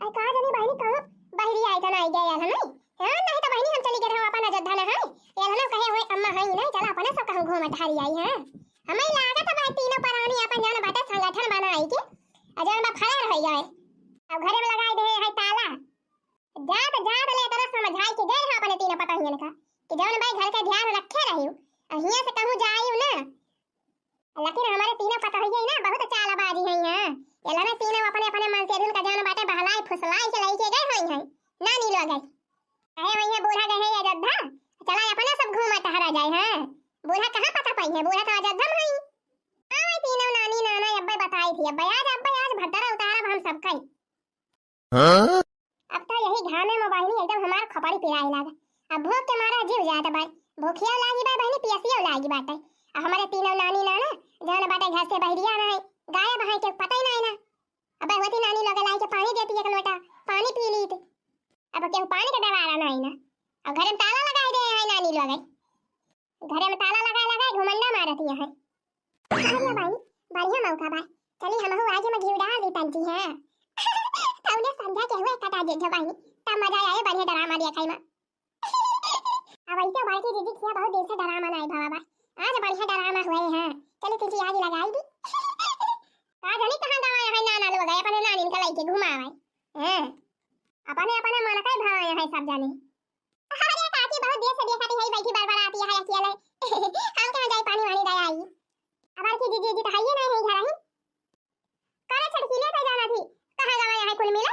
अरे का जानी बहनी कहूँ बहरी आई तो ना आई गए अलहने। हाँ, नहीं तो बहनी हम चली गए रहो अपन अयोध्या ना है। ये अलहने कहे हुए अम्मा है नहीं, चला अपने सब कहूँ घूम टहरी आई है। हमें लागत है भाई तीनों परानी अपन जान बाटे संगठन बनाई के, और जान बा फरार हो गए। अब घरे में लगाई दे है ताला। जात जात ले तरह समझाई के गए हैं अपने तीनों पतोहियन का कि जौन भाई घर का ध्यान रखे रही, और हियाँ से कहूँ जाई ना। लेकिन हमारे तीनों पतोहिया ना बहुत चालबाजी हैं यहाँ। ये लोग तीनों अपने अपने मन से धुन का जान बाटे बहलाई फुसलाई के लई के गए हुई हैं। नानी लोग है। कहे हुई है बूढ़ा गए हैं अयोध्या, चला अपने सब घूमा टहरा जाए हैं। बूढ़ा कहाँ पता पाई है, बूढ़ा तो अयोध्या में है। हाँ, वही तीनों नानी नाना अब्बे बताई थी, अब्बे आज, अब्बे आज भद्दरा उतारब हम सब कई। हाँ? अब तो यही घामे में बहिनी एकदम हमार खोपड़ी पिराए लागा। अब भूख के मारा जीव जात बा। भूखिया लागी बा बहिनी, पियसिया लागी बाटे। अब हमारे तीनों नानी नाना जान बाटे घर से बहरिया ना है, गायब है, के पता ही नहीं ना। अब होती नानी लगे लाई के पानी देती एक लोटा, पानी पी लीत। अब केहू पानी के डरारा नहीं ना। अब घर में ताला लगाई दे है नानी लगे। घरे में ताला लगाए लगाए घुमंडा मारत यह है। अरे भाई, बढ़िया मौका बा। चली हमहू आगे में घी डाल दी तंती है। तौले संध्या के हुए कटा जे जो बहिनी, तब मजा आए बढ़िया ड्रामा देखई में। अब ऐसे बड़की दीदी किया बहुत दिन से ड्रामा नहीं भवा बा। आज बढ़िया ड्रामा हुए हैं। चली तंती आगे लगाई दी। का जानी कहाँ गवाए है नाना लोग, अपने नानी का लइके घुमावे। हैं? अपने अपने मन का ही भवाए है सब जानी। अरे काकी, बहुत देर से देखा थी, है बैठी बड़बड़ाती है अकेले। हम कहाँ जाई पानी वानी दे आई। अब की जीजी जी तो है ही नहीं है घर ही। करे छटकीले तो जाना थी, कहाँ गवा यहाँ कुल मिले।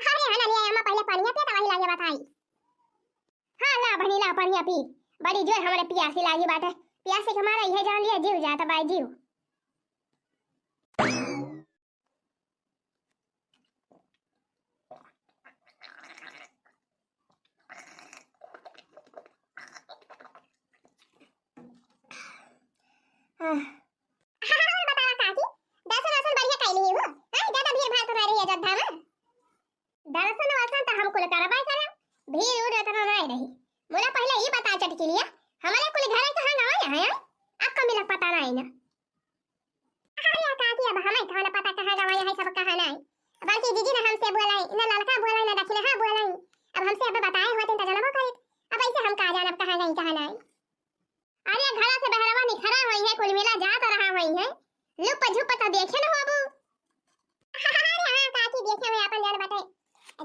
अरे हाँ ना, ले अम्मा पहले पानी पिया, तो वही लागे बताई। हाँ ला बहनी ला पानी पी, बड़ी जोर हमारे पियासी लागी बाटे, पियासी के मारे यह जान लिया जीव जाता बाई जीव। हाँ। हाँ, हाँ, हाँ, बतावा काकी, दर्शन वर्शन बढ़िया कैली ही हो? हाँ, ज्यादा भीड़ भाड़ तो नहीं रही अयोध्या में? दर्शन वर्शन तो हम कुल करबे करे, भीड़ उड़ इतना नहीं रही। मुला पहले ये बता चटकिलिया, हमारे कुल घर कहाँ गवा यहाँ है? आपका मिला पता नहीं ना। अरे काकी, अब हमें कौन पता कहाँ गवा है सब कहाँ नहीं। बड़की जीजी ने हमसे बोलाई, ना ललका बोलाई, ना दक्षिणहा बोलाई। अब हमसे अब बताए होते त जनबो करित। अब ऐसे हम का जानब कहाँ गई, कहाँ नाई। अरे, घरा से बहरवा निखरा होइहैं, कुल मिला जात रहा होइहैं। लुप झुप त देखे न होबू। अरे हाँ, काकी देखे हुए अपन जन बटे।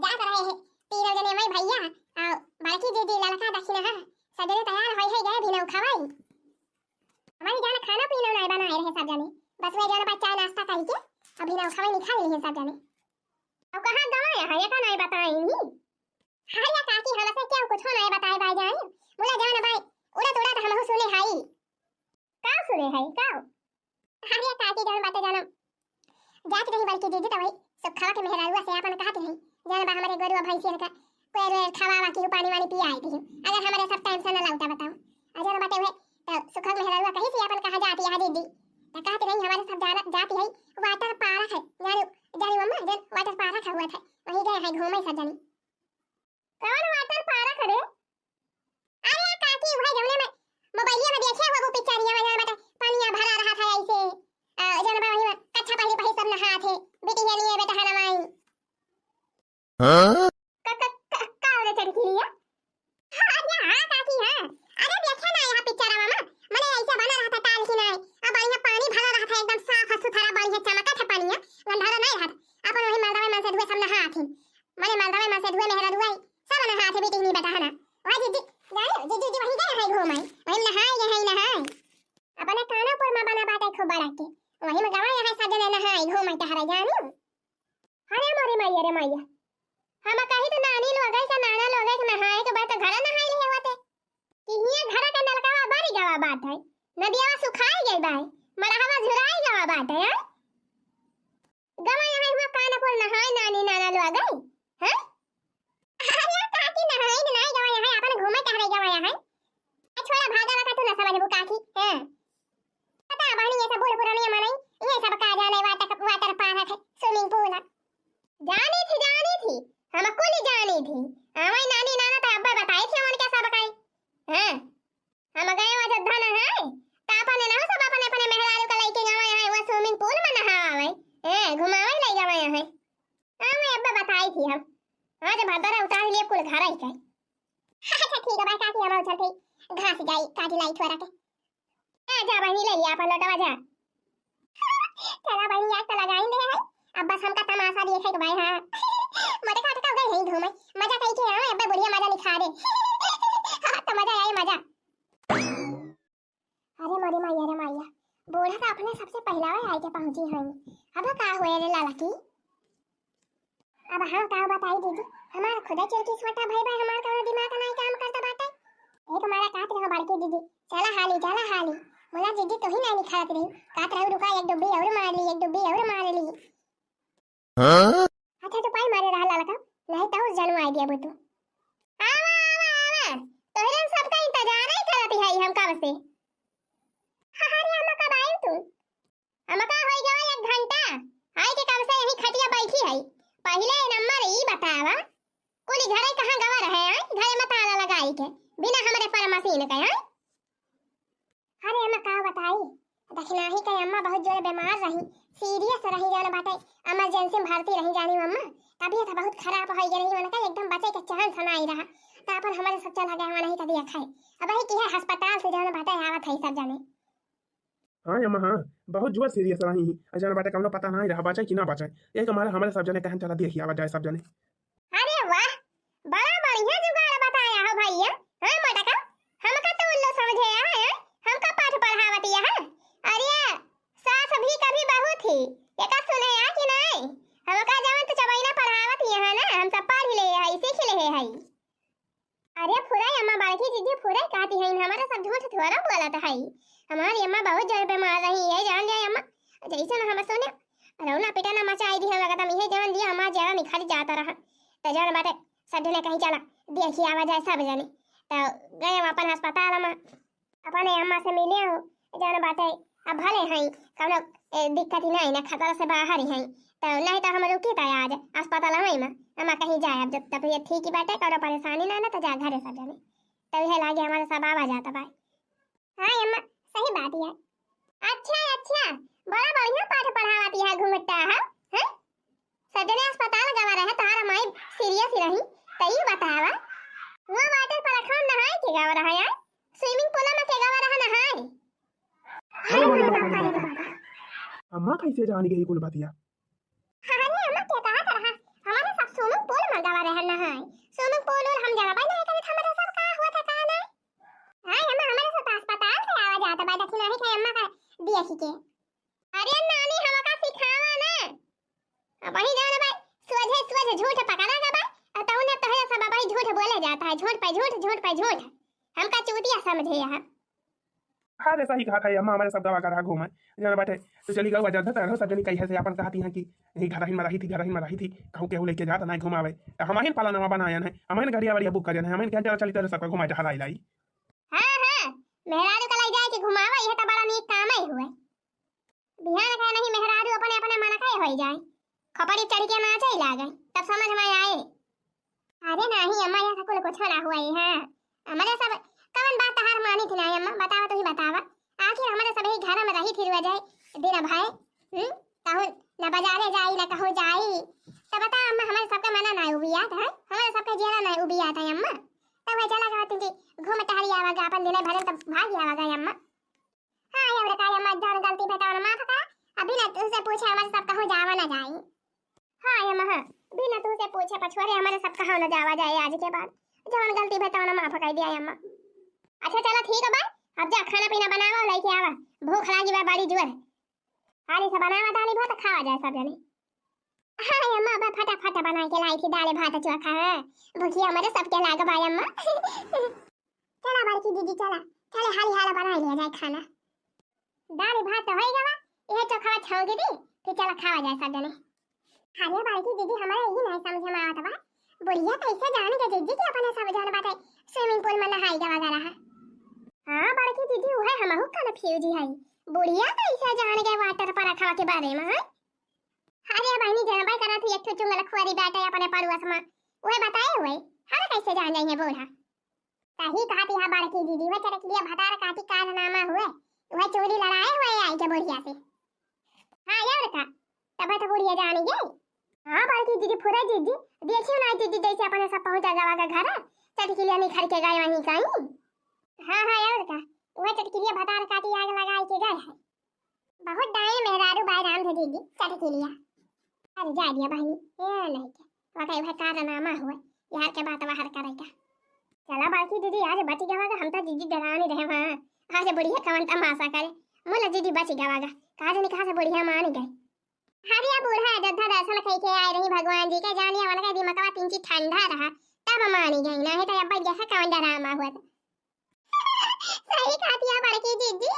जात रहे हैं, तीनों जने, मैं भैया, और बड़की दीदी, ललका दखिनहा, सजने तैयार होइहैं, गए भिनऊ खवाई। हमारी जान खाना पीना नाई बनाए रहे सब जने, बस वे जन बस चाय नाश्ता करी के, अभी भिनऊ खवाई निखा ली है सब जने। अब कहाँ गवाया है, ये का नाई बताई नहीं। अरे काकी, हमसे क्यों कुछ नाई बताए बाई जान, बोला जान बाई, उड़त उड़त हमहू सुने हाई। का सुने है, का? अरे काकी, जौन बाटे जौन जात रही बड़की दीदी, त वही सुखवा के मेहरारुआ से आपन कहत रही, जौन बा हमरे गोरुआ भैंसियन का कोयर वेर खवावा की पानी वानी पियाई दी, अगर हमरे सब टाइम से न लौटा बताओ। आ जौन बाटे उहे, त सुखवा के मेहरारुआ कही से आपन कहा जाती है दीदी, त कहत रही हमरे सब जाना जाती है वाटर पार्क है, जानी, जानी मम्मा, जौन वाटर पार्क है हुआ था, वहीं गए हैं घूमे सब जनी। कौन वाटर पार्क रे? अरे काकी, वही जौने में मोबाइलिया में देखे हो वो पिक्चरिया में, जौन बाटे पनिया भरा रहा था ऐसे, आ, जौन बा वही में कच्छा पहिरी पहिरी सब नहात है, बिटिया लिए बेटा हनवाई। हाँ? क-, क-, क-, का हो रे चरखिलिया? अरे हाँ काकी, हाँ। अरे देखे ना यहाँ पिक्चरवा में, मने ऐसे बना रहा था टाल की नाई, अब बढ़िया पानी भरा रहा था, एकदम साफ और सुथरा, बढ़िया चमकत है पनिया, गंधारा नहीं रहा था। अपन वही मलदवा मन से धुए सब नहात है, मने मलदवा मन से धुए मेहरा धुआई, सब नहात है बिटिया नहीं बेटा हना। वही दीदी, जाने दीदी जी वही गए हैं घूमे, वही नहाए गए हैं, नहाए। अपने कानपुर में बना बाटे खूब बड़ा के, वही में गवा यहाँ सब जने नहाए घूमे टहरे जानी। अरे मोरी मैया रे मैया, हम कही तो नानी लोग के नाना लोग के नहाए के बाद तो घर नहाए लिए होते कि हियां घर के नलकवा बरी गवा बात है, नदियावा सुखाई गई बा, मड़हवा झुराई गवा बात है, हैं? गवा यहाँ हुआ कानपुर नहाए नानी नाना लोग, हैं? अरे काकी, नहाए के नाई गवा यहाँ, अपन घूमे टहरे गवा यहाँ। ए, छोड़ा भागा वाका, तू ना समझबू काकी, हैं? पता बहनी, ये सब बूढ़ पुरानिया मनई, ये सब का जाने वाटर, वाटर पार्क है, स्विमिंग पूल है। जानी थी, जानी थी, हम कुल जानी थी। हमारी नानी नाना तो अब्बे बताई थी हमन के सब काई। हैं? हम गए अयोध्या नहाए, तो अपने ना सब अपने, अपने मेहरारू का लेके गए हैं, वो स्विमिंग पूल में नहावे, हैं, घुमावे ले गए हैं। हाँ, मैं अब्बे बताई थी हम। हाँ, जब भदरा उतार लिए कुल घर ही के। अच्छा, ठीक है, भाई, काकी, हम चलते घास जाई, काटी लाई थोड़ा के। आ, जा बहनी, ले लिया अपन लोटवा, जा। चला बहनी, आग तो लगाई दे है। अब बस हमका तमाशा देखे के भाई, हाँ। मोटे काटे तो गए हैं घूमे, मजा कही के, हाँ, अब्बे बुढ़िया मजा निखा दे। तो मजा आई, मजा। अरे मोरी मैया रे मैया, बूढ़ा तो अपने सबसे पहला वे आए के पहुंची हई। अब का होए रे लाला की? अब हम का बताई दीदी, हमार खुदा चुरकी छोटा भाई बा, हमार कौनो दिमाग नाई काम करता बाटे। एक मारा काट रहा बड़की दीदी, चला हाली, चला हाली। बोला दीदी, तू ही नाई निखारत रही, काट रही, रुका, एक डुब्बी और मार ली, एक डुब्बी और मार ली। हाँ? अच्छा, तो पाई मारे रहा लाला का, नहीं तो उस जन्म आई दिया तू। आवा, आवा, आवा, तोहरे सबका इंतजार ही करत है हम कब से। हाँ, हाँ रे, हम कब आए तू? हमका होई गवा एक घंटा, आई के कब से यही खटिया बैठी है। पहिले नंबर ई बतावा, कुली घरे कहाँ गवा रहे, आई? घरे में ताला लगाई के, बिना हमरे परमसीन के, आई? अरे अम्मा, का बताई, दखिनाही के अम्मा बहुत जोरे बीमार रही, सीरियस रही, जौन बाटे इमरजेंसी में भर्ती रही, जानी अम्मा, तबीयत बहुत खराब हो गई रही उनका, एकदम बचे के चांस नाई रहा, तो अपन हमारे सब चला गया वहाँ नहीं तो दिया खाए। अब वही की है अस्पताल से जौन बाटे आवत है सब जने। हाँ अम्मा, हाँ, बहुत जोर सीरियस रही ही। जौन बाटे कौनो पता नाई रहा, बचे कि ना बचे। यही के मारे हमारे सब जने कहन चला देखी आवा जाए सब जने। अरे वाह, बड़ा बढ़िया जुगाड़ बताया हो भैया। हाँ मोटका, हमका तो उल्लू समझे है, हमका पाठ पढ़ावत है। अरे सास भी कभी बहू थी, ये का सुने है कि नहीं? हमका जवन तो चबैना पढ़ावत है ना, हम सब पढ़ ले है, सीख ले है। अरे फुरई अम्मा, बड़की दीदी फुरई कहती हईन, हमारा सब झूठ थोड़ा बोलत हई। हमारी अम्मा बहुत जोर बीमार रही, ये जान जाए अम्मा, जैसे ना हम सुने, रौना पिटाना मचाई दी हम, एकदम इहे जान लिया, हमार जरा निखर जाता रहा। तो जान बाटे, सब जने कहीं चला, देखी आवा जाए सब जने। तो गए हम अपन अस्पताल में, अपने अम्मा से मिले हो, जान बाटे, अब भले हई, कौनो, ए, दिक्कत ही नहीं ना, खतरा से बाहर ही हई। तो नहीं तो हम रुकी तो आज अस्पताल में, अम्मा कहीं जाए, अब जब तबीयत ठीक ही बाटे, कौनो परेशानी ना, ना तो जा घरे सब जने। तो यह लागे हमारे सब आवा जाता बाय। हाँ अम्मा, सही बात है। अच्छा, अच्छा, बड़ा बढ़िया पाठ पढ़ावत है घुंघटा, हाँ? हैं? सब जने अस्पताल गवा रहे, तोहार माई सीरियस रही, तो ई बतावा, के गावा रहा यार, swimming pool में के गावा रहा नहाए। अरे बाप रे बाप। अम्मा कैसे जान गई कुल बतिया? हाँ, अरे अम्मा के कहा रहा, हमारे सब swimming pool में गावा रहा नहाए। Swimming pool उल हम जानबे नहीं करत, हमारे सब का हुआ था का नहीं। हाँ अम्मा, हमारे सब तो अस्पताल से आवा जाता बा, देखी नहीं खाए अम्मा का दिया के। अरे नानी, हमका सिखावा ना। अब वही जान भाई, सोझे सोझे झूठ पकड़ा गवा, और तौने तोहरे सब भाई झूठ बोले जाता है, झूठ पे झूठ, झूठ पे झूठ। हमका चूतिया समझे यहाँ। हाँ रे, सही कहा था अम्मा, हमारे सब गवा गवा घूमे। जन बाटे, तो चली गवा जद्द तैयार हो, सब जनी कहिए से अपन कहती हैं कि यही घर ही में रही थी, घर ही में रही थी, कहूँ केहू लेके जाता नहीं घुमावे। तो हम ही पाला नवा बनायन है, हम ही गड़िया वड़िया book करन है, हम ही चला चली तेरे सबका घुमाए टहराई लाई। हाँ, हाँ, मेहरारू का लई जाए के घुमावा, यह तो बड़ा नीक काम है हुए। बिहान का नहीं मेहरारू अपने अपने मन का होई जाए, खपड़ी चढ़ के नाचे लागे, तब समझ में आए। अरे नहीं अम्मा, यहाँ कुल कुछ ना हुआ है। हमारे सब कवन बात तहार मानी थी ना अम्मा, बतावा तू ही बतावा। आखिर हमारे सब ही घर में रही थी रोज दिन भर, हम्म, कहूँ न बाजारे जाई न कहूँ जाई। तब बता अम्मा, हमारे सबका मना ना उबिया था, हमारे सबका जियरा ना उबिया था अम्मा। तब वह चला कहती थी घूम टहरी आवागा अपन दिन भर, तब भाग आवागा अम्मा। हाँ, एवरे का अम्मा, जौन गलती भे तौन माफ करा। अभी ना तुझसे पूछे हमारे सब कहूँ जावा ना जाई। हाँ अम्मा, हाँ, बिना तुझसे पूछे पछुआरे हमारे सब कहूँ ना जावा जाए आज के बाद। जौन गलती भे तौन माफ कर दिया अम्मा। अच्छा चलो ठीक है बा, अब जा खाना पीना बनावा, लेके आवा, भूख लागी बा बड़ी जोर। हाली से बनावा दाली भात, खावा जाए सब जने। हाँ अम्मा, अब फटाफट बना के लाई थी दाल भात चोखा, हाँ, भूखिया हमारे सबके लाग बा अम्मा। चला बड़की दीदी, चला, चले हाली हाल बना लिया जाए खाना। दाल भात तो होई गवा, यह चोखा छौंक दी, फिर चला खावा जाए सब जने। अरे बड़की दीदी, हमारे ई नहीं समझ में आवत बा, बुढ़िया कैसे जान के जीजी के अपने सब जन बाटे swimming pool में नहाई गवा गवा रहा। हाँ बड़की दीदी, उहे हमहू confuse है, बुढ़िया कैसे जान गए water park के बारे में, हैं? अरे बहनी, जनबे करत ही एक ठो चुंगल खुआरी बाटे अपने पड़ोस में, उहे बताए हुए, हम कैसे जान जाइए बूढ़ा? सही कहती है बड़की दीदी, वह चटकिलिया भतार काटी कारनामा हुए, वह चोरी लड़ाए हुए आई के बुढ़िया से। हाँ यार का, तब तो बुढ़िया जानी गई। हाँ बड़की दीदी, फुरे दीदी, देखियो ना दीदी, जैसे अपने सब पहुँचा गवा के घर, चटकिलिया निखर के गए वहीं कहीं। हाँ हाँ यार का, वह चटकिलिया भतार काटी आग लगाए के गए है। बहुत डाइन मेहरारू बाय राम धे दीदी, चटकिलिया। अरे जा दिया बहनी, ए नहीं के, वह कहीं भाई कारनामा हुए, यार के बात बाहर करेगा। चला बड़की दीदी, आज बच गवा गा, हम तो दीदी डरानी रहे वहाँ। आज बुढ़िया कवन तमाशा करे, मुला दीदी बच गवा गा, कहा जाने कहाँ से बुढ़िया मान गई। अरे बूढ़ा अयोध्या दर्शन कई के आए रही भगवान जी के, जानिए उनका दिमकवा तिंची ठंडा रहा, तब मानी गई, नहीं तो अब जैसा कवन डरामा हुआ था। सही कहती है बड़की दीदी।